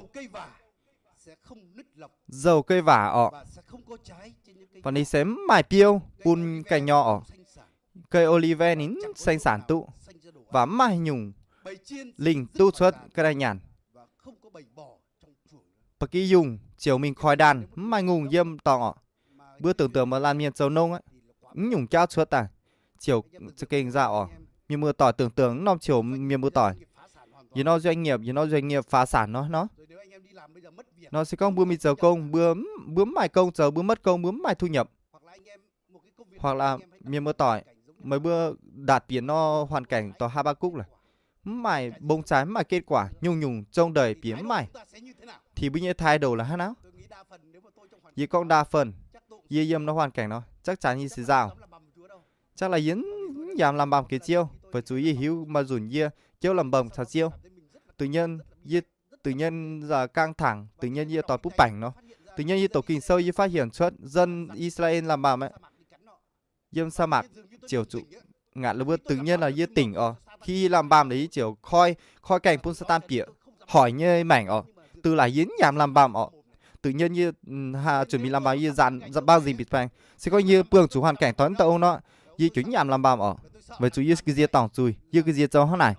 dầu cây vả oc, và ninh se mv maaih biouv bun ganh nyor oc. Cây olive ninh mv sinh sản duqv, và mv maaih haaix nyungc lingh duqv cuotv ga'naaiv nyanc. Ba'gi yungh ziouc mingh koi ndaanh, mv maaih ngongh yiem dorngx oc. Mbuo tưởng tượng maaih laanh mienh zoux nongh aqv, mv nyungc jauv cuotv daaih, ziouc za'gengh nzauh oc. Mienh muoz-doic tưởng tượng mv norm ziouc mienh muoz-doic, yie nor doanh nghiệp, yie nor doanh nghiệp phá sản nor nor. Nor se gorngv mbuo mingh zoux gong, mbuo, mbuo mv maaih gong zoux, mbuo mất công, mbuo mv maaih thu nhập. Hoặc là mienh muoz-doic, meih mbuo ndaatc bieqc nor hoàn cảnh dorh Haa^mbaa^kukc lorqc, mv maaih mbong sai, mv maaih kết quả, nyungc-nyungc zong ndeic bieqc mv maaih. Thì mbuo nyei thái độ là hnangv naaiv. Yie gorngv đa phần, yie yiem nor hoàn cảnh nor chắc chắn yie se nzauh. Chắc là yie mv yaac lamh mbamv geh Ziouv, weic zuqc yie hiuv maaih nzunc yie jouv lamh mbamv caux Ziouv. Tự nhiên yie, tự nhiên căng thẳng, tự nhiên yie doix butv baengc nor. Tự nhiên yie doqc Ging-Sou yie phát hiện cuotv dân Israel lamh mbamv aqv. Yiem sa mạc ziouc zuqc ngaqc la'buo tự nhiên là yie tỉnh oc. Khi yie lamh mbamv lorqc yie ziouc koi, koi gaengh bun Saadaan bieqc hoic nyei maengc oc. Deix laaix yie mv yaac lamh mbamv oc. Tự nhiên yie, hm, chuẩn bị lamh mbamv yie nzaanx mbangv nzingh bieqc baengh. Se gorngv yie buangh zuqc hoàn cảnh taux wuov dauh ong nor, yie ziouc mv yaac lamh mbamv oc. Weic zuqc yie ga'nziex dorngc zuiz, yie ga'nziex zoux hnangv naaic.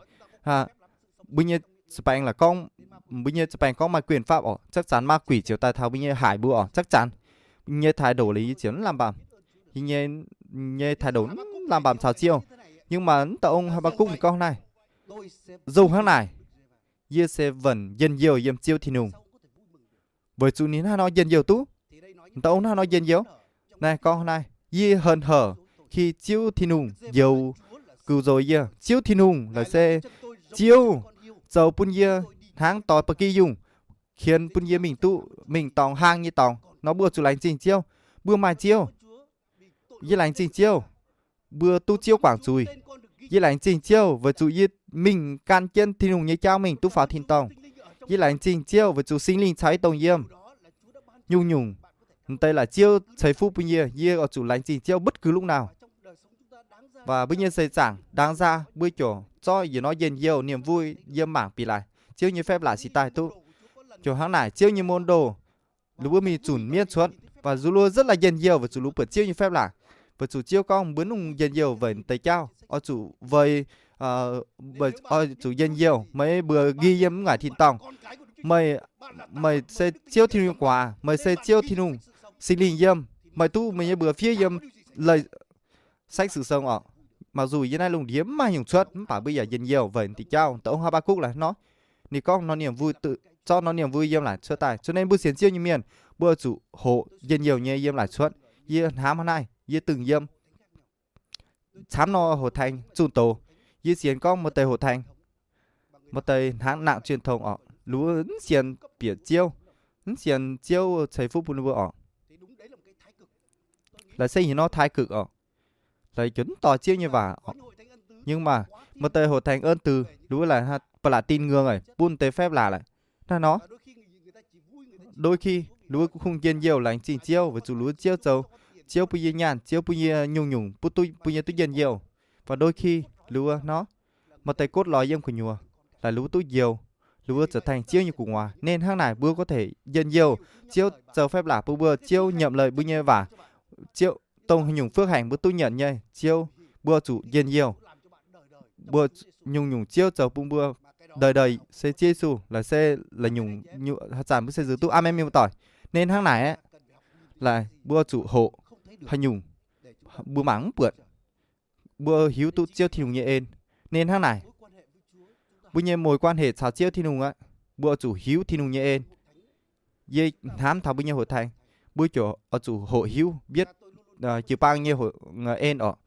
Mbuo nyei za'baengx laaix gorngv, mbuo nyei za'baengx gorngv maaih quyền pháp oc, chắc chắn ma quỷ ziouc daaih taux mbuo nyei haic mbuo oc, chắc chắn. Yie nyei thái độ lorqc yie ziouc mv lamh mbamv. Yie nyei, nyei thái độ mv lamh mbamv caux Ziouv. Nhưng mà wuov dauh ong Haa^mbaa^kukc ninh gorngv hnangv naaiv, dongh hnangv naaic, yie se vẫn njien-youh yiem Ziouv Tin-Hungh. Weic zuqc ninh hnangv nor njien-youh duqv. Wuov dauh ong hnangv nor njien-youh. Naaiv gorngv naaiv, yie hân hở khi Ziouv Tin-Hungh njoux, gux nzoux yie. Ziouv Tin-Hungh laaix se Ziouv zoux bun yie hnangv doix ba'gi yungh, qienx bun yie mingh duqv mingh dorngx hlang nyei dorngx nor, mbuo zuqc laengz zingh Ziouv. Mbuo maaih Ziouv. Yie laengz zingh Ziouv. Mbuo duqv Ziouv guangc zuiz. Yie laengz zingh Ziouv weic zuqc yie mingh gan jienv Tin-Hungh nyei jauv mingh duqv faaux tin-dorngh. Yie laengz zingh Ziouv weic zuqc Singx Lingh caux yie dongh yiem. Nyungc-nyungc, m'deix laaix Ziouv ceix fuqv bun yie, yie oix zuqc laengz zingh Ziouv bất cứ lúc nào. Và mbuo nyei seix zaangc, đáng ra mbuo ziouc zorqv yietc norm njien-youh niềm vui yiem mangc bieqc laaix. Ziouv nyei phép laaix cingx daaih duqv. Ziouc hnangv naaic, Ziouv nyei môn đồ, ninh mbuo mingh zunc mienv cuotv, và lu lu rất là njien-youh weic zuqc lu buatc Ziouv nyei phép laaix. Weic zuqc Ziouv gorngv mbuo nungx njien-youh weic deix jauv, oix zuqc weic, oix zuqc njien-youh, maiv mbuo nqi yiem mv ngaengc tin-dorngh. Meih, meih se Ziouv Tin-Hungh nyei gu'nguaaz, meih se Ziouv Tin-Hungh Singx Lingh yiem, meih duqv meih nyei mbuox fiev yiem Laaih Sách Sử Sống orqc. Mặc dù yiem naaiv lungh ndiev mv maaih haaix nyungc cuotv, mv baac mbuo yaac njien-youh weic diuh jauv. Dongh Haaix Mbaa Kukv laaic hnangv nor, ninh gorngv norm niemc vui, zorqv norm niemc vui yiem laaic cuotv daaih. Cuotv naaiv mbuo sienx Ziouv nyei mienh, mbuo zuqc hoqc njien-youh nyei yiem laaic cuotv. Yie hnamv hnangv naaiv, yie dingh yiem camv nor hoqc tengx zunh doz. Yie sienx gorngv maaih deix hoqc tengx, maaih deix hnangv nangc truyền thống orqc, luov mv sienx bieqc Ziouv, mv sienx Ziouv ceix fuqv bun ninh mbuo orqc. Laaix se heuc norm thái cực orqc, laaix ziouc mv doix Ziouv nyei waac orqc. Nhưng mà maaih deix hoqc tengx ơn từ, luov laaix ba'laqc tin ngưỡng eix, bun deix phép lạ laaix. Hnangv nor, đôi khi luov kungx njien-youh laengz zingh Ziouv weic zuqc luov Ziouv zoux, Ziouv bun yie nyaanh, Ziouv bun yie nyungc-nyungc, bun duqv, bun yie duqv njien-youh. Và đôi khi luov nor, maaih deix cốt lõi yiem gu'nyuoz, laaix luov duqv njoux, luov trở thành Ziouv nyei gu'nguaaz. Nên hnangv naaic mbuo có thể njien-youh, Ziouv zoux phép lạ bun mbuo, Ziouv nhậm lệ mbuo nyei waac, Ziouv dongh haaix nyungc phước hạnh mbuo duqv nhuenc nyei, Ziouv, mbuo zuqc njien-youh, mbuo nyungc-nyungc Ziouv zoux bun mbuo, đời đời se Ziouv Yesu, laaix se laaix nyungc, haaix zanc mbuo se zuqc duqv. Aamen, mienh muoz-doic. Nên hnangv naaic aeqv, laaix mbuo zuqc hoqc haaix nyungc mbuo mangc mv buatc, mbuo hiuv duqv Ziouv Tin-Hungh nyei en. Nên hnangv naaic, mbuo nyei mối quan hệ caux Ziouv Tin-Hungh aqv, mbuo zuqc hiuv Tin-Hungh nyei en. Yie hnamv taux mbuo nyei hoqc tengx, mbuo ziouc oix zuqc hoqc hiuv, biết, jiu-baang nyei hoqc, en orqc.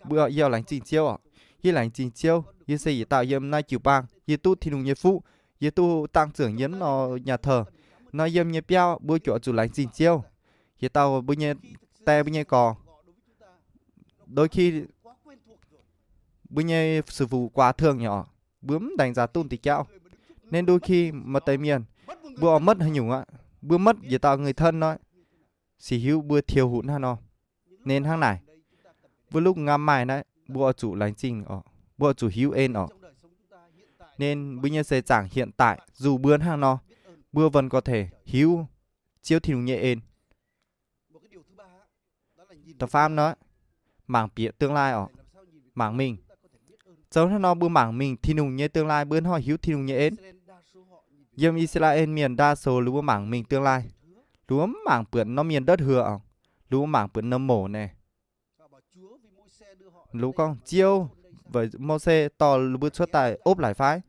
Mbuo yie laengz zingh Ziouv orqc. Yie laengz zingh Ziouv, yie se yietc dauh yiem naaiv jiu-baang, yie duqv Tin-Hungh nyei fuqv, yie duqv tăng trưởng yiem nor nhà thờ. Nor yiem nyei biauv mbuo ziouc oix zuqc laengz zingh Ziouv. Yietc dauh mbuo nyei die mbuo nyei gorx, đôi khi mbuo nyei sư phụ quá thân nyei orqc, mbuo mv nzaeng nzaac duqv diuh jauv. Nên đôi khi maaih deix mienh, mbuo oix mất haaix nyungc aqv, mbuo mất yietc dauh người thân nor, se hiuv mbuo thiêu hụt hnangv nor. Nên hnangv naaic, mbuo lúc ngắm may naaiv mbuo oix zuqc laengz zingh orqc, mbuo oix zuqc hiuv en orqc. Nên mbuo nyei seix zaangc hiện tại, dù mbuo hnangv nor, mbuo vẫn có thể hiuv Ziouv Tin-Hungh nyei en. Da'faam nor, mangc bieqc tương lai orqc, mangc mingh. Zoux hnangv nor mbuo mangc mingh Tin-Hungh nyei tương lai, mbuo hnangv hiuv Tin-Hungh nyei en. Yiem I^saa^laa^en Mienh đa số ninh mbuo mangc mingh tương lai, ninh mbuo mv mangc buatc norm mienh đất hứa orqc, ninh mbuo mangc buatc norm mổ naaic. Ninh mbuo gorngv Ziouv weic Mose dorh ninh mbuo cuotv daaih opv laic fai?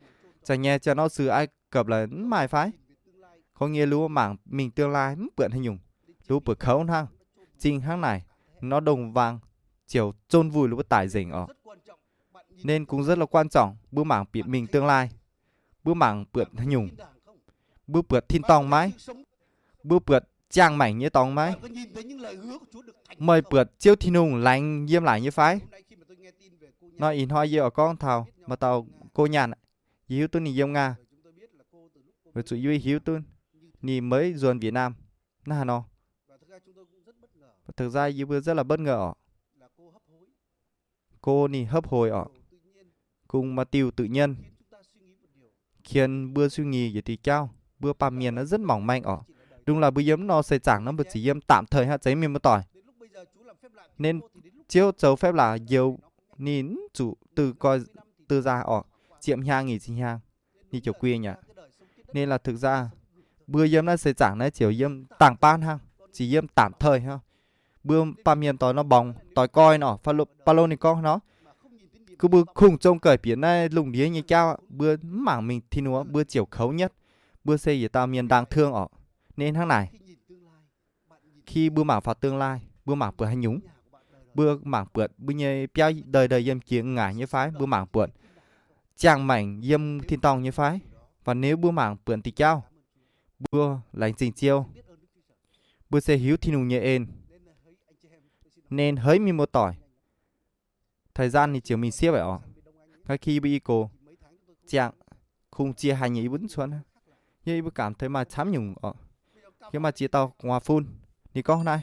Zanc nyei ziangh nor sic Ai Cập laaix mv maaih fai? Có nghĩa ninh mbuo mangc mingh tương lai mv buatc haaix nyungc, ninh mbuo buatc kouv hnangv. Zingh hnangv naaic, norm đồng vàng ziouc zôn vùi ninh mbuo daic nzengc orqc. Nên cũng rất là quan trọng mbuo mangc bieqc mingh tương lai, mbuo mangc buatc haaix nyungc, mbuo buatc tin-dorngh maiv, mbuo buatc ziangh maengc nyei dorngx maiv, meih buatc Ziouv Tin-Hungh laengz yiem laic nyei fai? Nor ih hnoi yie oix gorngv taux maaih dauh cô nhan, yie hiuv duqv ninh yiem Nga, weic zuqc yie hiuv duqv ninh maiv nzuonx Việt Nam naaiv haaix nor. Thực ra yie mbuo rất là bất ngờ orqc. Cô ninh hấp hối orqc, kungx maaih diuh tự nhiên, khiến mbuo suy nghĩ yietc diuh jauv, mbuo baamh mienh naaiv rất mỏng manh orqc. Đúng là mbuo yiem nor seix zaangc nor mbuo ziouc yiem tạm thời hnangv, zeiz mienh muoz-doic. Nên Ziouv zoux phép lạ njoux ninh mv zuqc tự coi tự ra orqc, ziepc hnyangx nyic ziepc hnyangx ninh ziouc guen aqv. Nên là thực ra mbuo yiem naaiv seix zaangc naaiv ziouc yiem dangh baav hnangv, ziouc yiem tạm thời hnangv. Mbuo baamh mienh doix nor mborngz, doix koi nor, Baulo ninh gorngv nor, mbuo kungx zong gaic bieqc naaiv lungh ndiev nyei jauv, mbuo mv mangc mingh Tin-Hungh, mbuo ziouc kouv nhất. Mbuo se yietc dauh mienh đáng thương orqc. Nên hnangv naaic, khi mbuo mangc vào tương lai, mbuo mangc buatc haaix nyungc? Mbuo mangc buatc mbuo nyei biauv đời đời yiem jiex ngaengc nyei fai? Mbuo mangc buatc ziangh maengc yiem tin-dorngh nyei fai? Và nếu mbuo mangc buatc diuh jauv, mbuo laengz zingh Ziouv, mbuo se hiuv Tin-Hungh nyei en. Nên hỡi mienh muoz-doic, thời gian ninh ziouc mingh siepv orqc. Ngay khi mbuo i gox ziangh kungx ziex hành yie mbuo mv cuotv, yie mbuo cảm thấy maaih camv nyungc orqc. Yie maaih ziex dauh gu'nguaaz fun, ninh gorngv naaiv,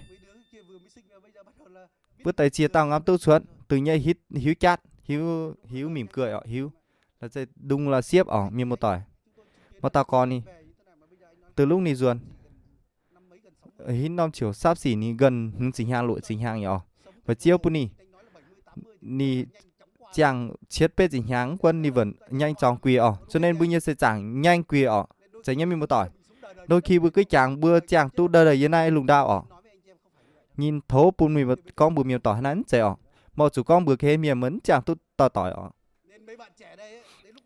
mbuo deix ziex dauh ngam duqv cuotv, da'nyeic hiuv jatv, hiuv, hiuv mỉm cười orqc, hiuv, laaix zeix đùng laaix siepv orqc, mienh muoz-doic. Maaih dauh gorx ninh, từ lúc ninh nzuonx, hingv norm chiều sắp xỉ ninh gần hmz zinh hnyangx, luoqc zinh hnyangx orqc, weic Ziouv bun ninh, ninh ziangh cietv betv zinh hnyangx, mv gunv ninh vẫn nhanh chóng quỳ orqc. Cho nên mbuo nyei seix zaangc nhanh quỳ orqc. Zeiz nyei mienh muoz-doic. Ndongc ki mbuo gui jangx mbuo ziangh duqv ndau-ndau yiem naaiv lungh ndau oc. Ninh tov bun mienh gorngv mbuox mienh muoz-doic hnangv naaiv, mv zeiz oc. Meih zuqc gorngv mbuox ga'hlen mienh, meih mv ziangh duqv doic-doic oc.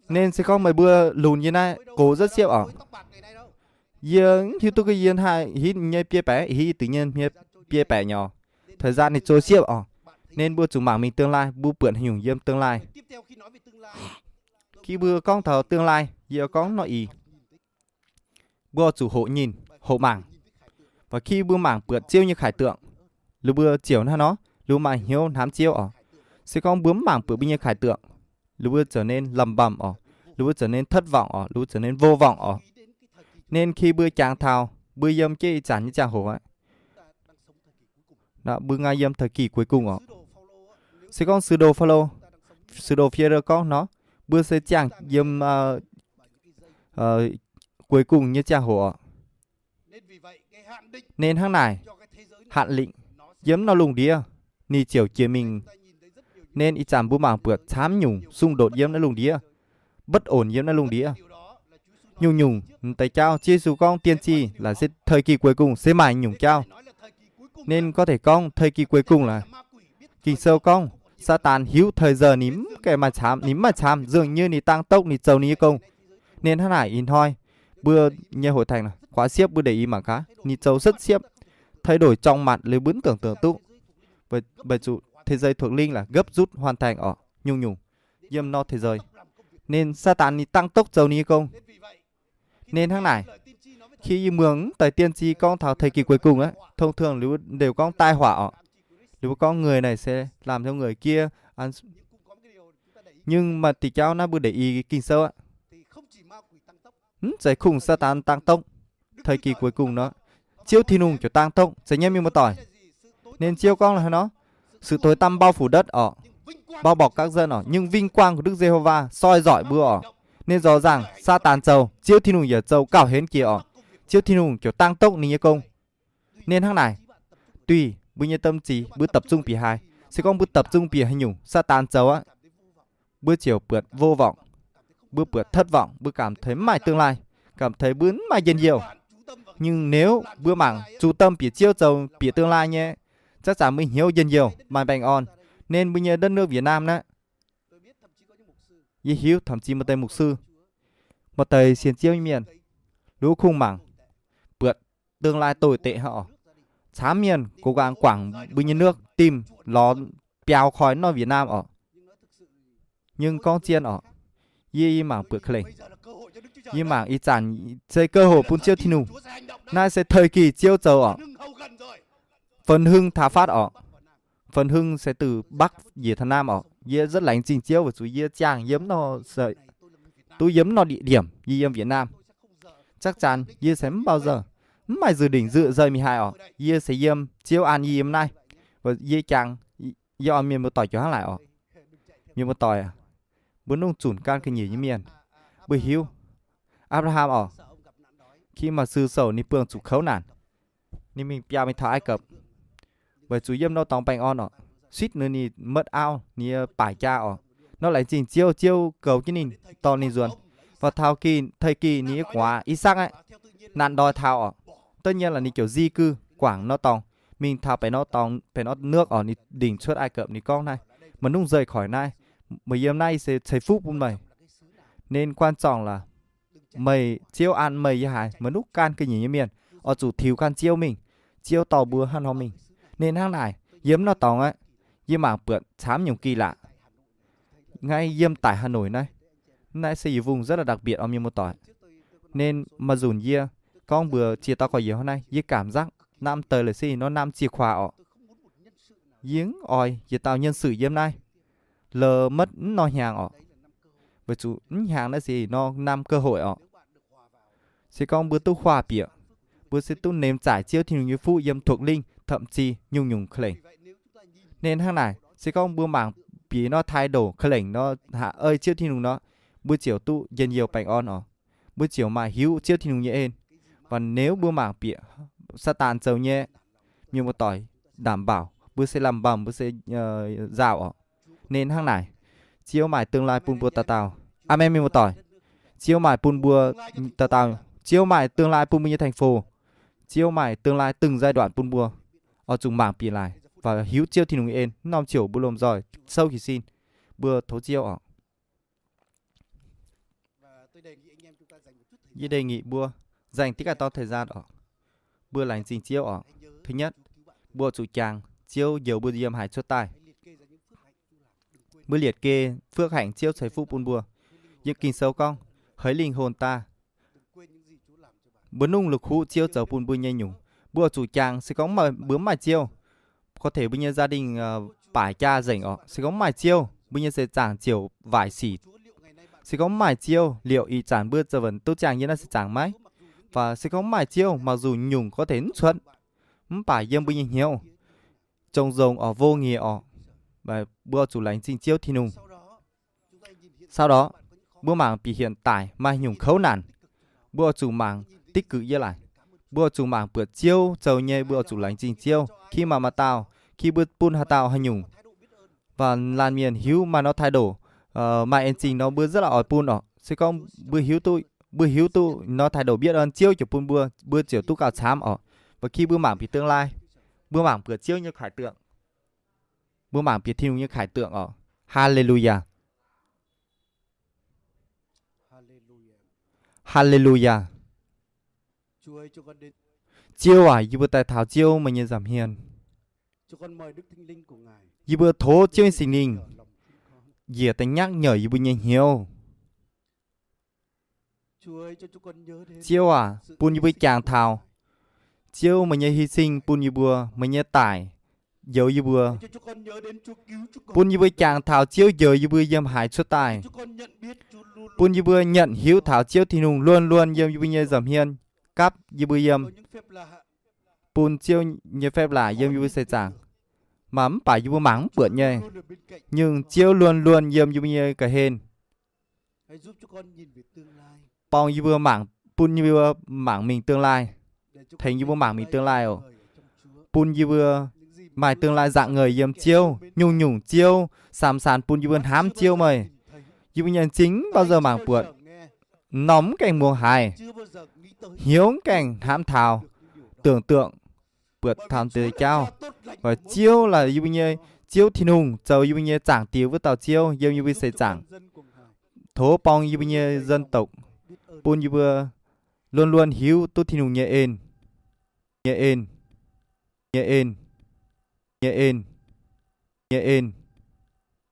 Nên se gorngv meih mbuo lunx yiem naaiv gox nzutv siepv oc. Yie mv hiuv duqv gorngv yie haih hiv nyei biei baeqc, hiv yie duqv nyei biei baeqc nyei oc. Thời gian ninh zoh siepv oc. Nên mbuo zuqc mangc mingh tương lai, mbuo buatc haaix nyungc yiem tương lai. Khi mbuo gorngv taux tương lai, yie gorngv nor ih, mbuo zuqc hoqc nyinh, hoqc mangc. Và khi mbuo mangc buatc Ziouv nyei khải tượng, liuz mbuo ziouc hnangv nor, liuz maaih hnyouv hnamv Ziouv oc. Se gorngv mbuo mv mangc buatc mbuo nyei khải tượng, liuz mbuo ziouc nên lầm bầm oc, liuz mbuo ziouc nên thất vọng oc, liuz mbuo ziouc nên vô vọng oc. Nên khi mbuo jangx taux mbuo yiem jienv ih zanc nyei ziangh hoc aqv, mbuo nqa'haav yiem thời kỳ cuối cùng oc. Se gorngv sư đồ Phao-lô, sư đồ Phi-e-đơ gorngv nor, mbuo se ziangh yiem cuối cùng nyei ziangh hoc oc. Nên hnangv naaic, hạn định yiem norm lungh ndiev ninh ziouc jiex mingh. Nên ih zanc mbuo mangc buatc camv nyungc xung đột yiem naaiv lungh ndiev, bất ổn yiem naaiv lungh ndiev. Nyungc-nyungc m'deix jauv, Ziouv Yesu gorngv tiên tri là se thời kỳ cuối cùng se maaih nyungc jauv. Nên có thể gorngv thời kỳ cuối cùng là Ging-Sou gorngv Saadaan hiuv thời giờ ninh mv gaengh maaih camv, ninh mv maaih camv, dường như ninh dang doqv ninh zoux ninh nyei gong. Nên hnangv naaic ih hnoi mbuo nyei hội thánh kuaaiv siepv mbuo đẩy ý mangc gaax, ninh zoux sutv siepv, thay đổi chóng mặt liuz mbuo mv tưởng tượng duqv. Weic zuqc thế giới thuộc linh là gấp rút hoàn thành oc, nyungc-nyungc yiem norm thế giới. Nên Saadaan ninh dang doqv zoux ninh nyei gong. Nên hnangv naaic, khi yie muangx deix tiên tri gorngv taux thời kỳ cuối cùng aqv, thông thường liuz đều gorngv tai họa oc. Liuz mbuo gorngv người này sẽ làm cho người kia ăn Nhưng maaih diuh jauv naaiv mbuo đẩy ý Ging-Sou aqv. Mv zeiz kungx Saadaan dang doqv, thời kỳ cuối cùng nor, Ziouv Tin-Hungh ziouc dang doqv, zeiz nyei mienh muoz-doic. Nên Ziouv gorngv la'haaix nor, sự tối tăm bao phủ đất oc, bao bọc các dân oc, nhưng vinh quang của Đức Giê-hô-va soi dõi mbuo oc. Nên rõ ràng Saadaan zoux, Ziouv Tin-Hungh yaac zoux gauh henv jiex oc. Ziouv Tin-Hungh ziouc dang doqv ninh nyei gong. Nên hnangv naaic, duih mbuo nyei tâm trí, mbuo tập trung bieqc haaix, se gorngv mbuo tập trung bieqc haaix nyungc Saadaan zoux aqv, mbuo ziouc buatc vô vọng, mbuo buatc thất vọng, mbuo cảm thấy mv maaih tương lai, cảm thấy mbuo mv maaih njien-youh. Nhưng nếu mbuo mangc trung tâm bieqc Ziouv zoux bieqc tương lai nyei, chắc chắn mbuo hnyouv njien-youh, maaih baengh orn. Nên mbuo nyei đất nước Việt Nam naaiv, yie hiuv thậm chí maaih deix mục sư, maaih deix sienx Ziouv nyei mienh, lu kungx mangc buatc tương lai tồi tệ haic oc. Camv mienh cố gắng quảng mbuo nyei nước tìm ló biaux khỏi nor Việt Nam oc. Nhưng gorngv zien oc, yie, yie mangc buatc klengh, yie mangc ih zanc se cơ hội bun Ziouv Tin-Hungh. Naaiv se thời kỳ Ziouv zoux oc. Phần hưng tái phát oc. Phần hưng sẽ từ Bắc về Nam oc. Yie rất laengz zingh Ziouv weic zuqc yie ziangh yiem nor, duqv yiem nor địa điểm, yie yiem Việt Nam. Chắc chắn yie se mv bao giờ, mv maaih dự định dự rời Mỹ hài oc. Yie se yiem Ziouv an yie yiem naaiv. Yie jangx, yie oix mienh muoz-doic joux hnangv laaic oc. Mienh muoz-doic, mbuo nungc zunc gan ga'nyiec nyei mienh, mbuo hiuv Apc^laa^ham oc, khi mà sự sầu ninh buangh zuqc kouv naanc, ninh mingh biaux mingh taux Ai Cập, weic zuqc yiem nor dorngx baengh orn oc. Suýt nor ninh mớt áo, ninh nyei bải jaa oc. Nor laengz zingh Ziouv, Ziouv goux jienv ninh, dorh ninh nzuonx. Và taux thời kỳ ninh nyei gu'nguaaz I^sakc aqv, naanc ndoi taux oc, tất nhiên là ninh ziouc di cư quảng nor dorngx, mingh taux baeqc nor dorngx, baeqc nor nước oc, ninh đỉnh xuất Ai Cập, ninh gorngv naaiv, meih nungc rời khỏi naaiv, meih yiem naaiv yie se ceix fuqv bun meih. Nên quan trọng là meih, Ziouv an meih yiem haaix, meih nungc gan ga'nyiec nyei mienh oix zuqc tiux gan Ziouv mingh, Ziouv dorh mbuo hnangv nor mingh. Nên hnangv naaic, yiem nor dorngx aqv, yie mangc buatc camv nyungc kỳ lạ. Naaiv yiem daic Hà Nội naaiv, naaiv se yietc vùng rất là đặc biệt oc mienh muoz-doic. Nên maaih nzunc yie gorngv mbuox ziex dauh gorx-youz hnangv naaiv, yie cảm giác năm tờ lễ sinh nó năm chìa khóa oc. Yie mv oix yietc dauh nhân sự yiem naaiv lờ mất mv nor hnyangx oc. Weic zuqc mv hnyangx naaiv se nor năm cơ hội oc. Se gorngv mbuo duqv huaax bieqc, mbuo se duqv nemmc zaaic Ziouv Tin-Hungh nyei fuqv yiem thuộc linh, thậm chí nyungc-nyungc klengc. Nên hnangv naaic, se gorngv mbuo mangc bieqc nor thái độ klengc nor, haiz ei Ziouv Tin-Hungh nor, mbuo ziouc duqv njien-youh baengh orn oc. Mbuo ziouc maaih hiuv Ziouv Tin-Hungh nyei en. Và nếu mbuo mangc bieqc Saadaan zoux nyei, mienh muoz-doic, đảm bảo mbuo se lamh mbamv, mbuo se nzauh oc. Nên hnangv naaic, Ziouv maaih tương lai bun mbuo dauh dauh. Aamen mienh muoz-doic. Ziouv maaih bun mbuo dauh dauh Ziouv maaih tương lai bun mbuo nyei thành phố. Ziouv maaih tương lai từng giai đoạn bun mbuo. Oix zuqc mangc bieqc laaix và hiuv Ziouv Tin-Hungh nyei en. Norm ziouc mbuo lomh nzoih souv jiez sin, mbuo tov Ziouv oc. Yie đề nghị mbuo dành tí cai to thời gian oc. Mbuo laengz zingh Ziouv oc. Thứ nhất, mbuo zuqc jangx Ziouv njoux mbuo yiem haaix cuotv daaih. Mbuo liệt kê phước hạnh Ziouv ceix fuqv bun mbuo. Yiem Ging-Sou gorngv, hỡi linh hồn ta, mbuo nungh la'kuqv Ziouv zoux bun mbuo nyei nyungc. Mbuo zuqc jangx, se gorngv mbuo mv maaih Ziouv, có thể mbuo nyei gia đình bãi jaa nzengc orqc. Se gorngv mv maaih Ziouv, mbuo nyei seix zaangc ziouc waaic sic. Se gorngv mv maaih Ziouv, liouc ih zanc mbuo za'wuonc duqv ziangh yiem naaiv seix zaangc maiv? Và se gorngv mv maaih Ziouv, mặc dù nyungc có thể mv cuotv, mv baac yiem mbuo nyei hnyouv, zong-zong orqc, vô nghĩa orqc, mbuo zuqc laengz zingh Ziouv Tin-Hungh. Sau đó, mbuo mangc bieqc hiện tại maaih nyungc kouv naanc, mbuo zuqc mangc tích cực yie laic. Mbuo zuqc mangc buatc Ziouv zoux nyei, mbuo zuqc laengz zingh Ziouv. Khi maaih, maaih dauh, khi mbuo bun haaix dauh haaix nyungc, và laanh mienh hiuv maaih norm thái độ, maaih en zingh nor mbuo rất là oix bun orqc. Se gorngv mbuo hiuv duqv, mbuo hiuv duqv norm thái độ biết ơn Ziouv ziouc bun mbuo, mbuo ziouc duqv gauh camv orqc. Và khi mbuo mangc bieqc tương lai, mbuo mangc buatc Ziouv nyei khải tượng. Mbuo mangc bieqc Tin-Hungh nyei khải tượng orqc. Haleluyaa. Haleluyaa. Ziouv aac, yie mbuo daaih taux Ziouv meih nyei nza'hmien. Yie mbuo tov Ziouv nyei Singx Lingh njiec daaih nhắc nhở yie mbuo nyei hnyouv. Ziouv aac, bun yie mbuo jangx taux Ziouv meih nyei hy sinh bun yie mbuo, meih nyei daic njoux yie mbuo. Bun yie mbuo jangx taux Ziouv njoux yie mbuo yiem haaix cuotv daaih. Bun yie mbuo nyanc hiuv taux Ziouv Tin-Hungh luôn luôn yiem yie mbuo nyei nza'hmien, gapv yie mbuo yiem, bun Ziouv nyei phép laac yiem yie mbuo seix zaangc. Maaih mv baac yie mbuo mangc mv buatc nyei, nhưng Ziouv luôn luôn yiem yie mbuo nyei ga'hlen. Borng yie mbuo mangc, bun yie mbuo mangc mingh tương lai, tengx yie mbuo mangc mingh tương lai oc. Bun yie mbuo maaih tương lai nzangc ngời yiem Ziouv, nyungc-nyungc Ziouv, saam-saanx bun yie mbuo hnamv Ziouv meih. Yie mbuo nyei m'zing mv bao giờ mangc buatc, m'normh mv gaengh muangx haiz, hnyouv mv gaengh hnamv taux, tưởng tượng buatc taux deix jauv. Weic Ziouv là yie mbuo nyei Ziouv Tin-Hungh, zoux yie mbuo nyei Zaangc Diex wuov dauh Ziouv yiem yie mbuo seix zaangc. Tov borng yie mbuo nyei dân tộc, bun yie mbuo luôn luôn hiuv duqv Tin-Hungh nyei en, nyei en, nyei en, nyei en, nyei en.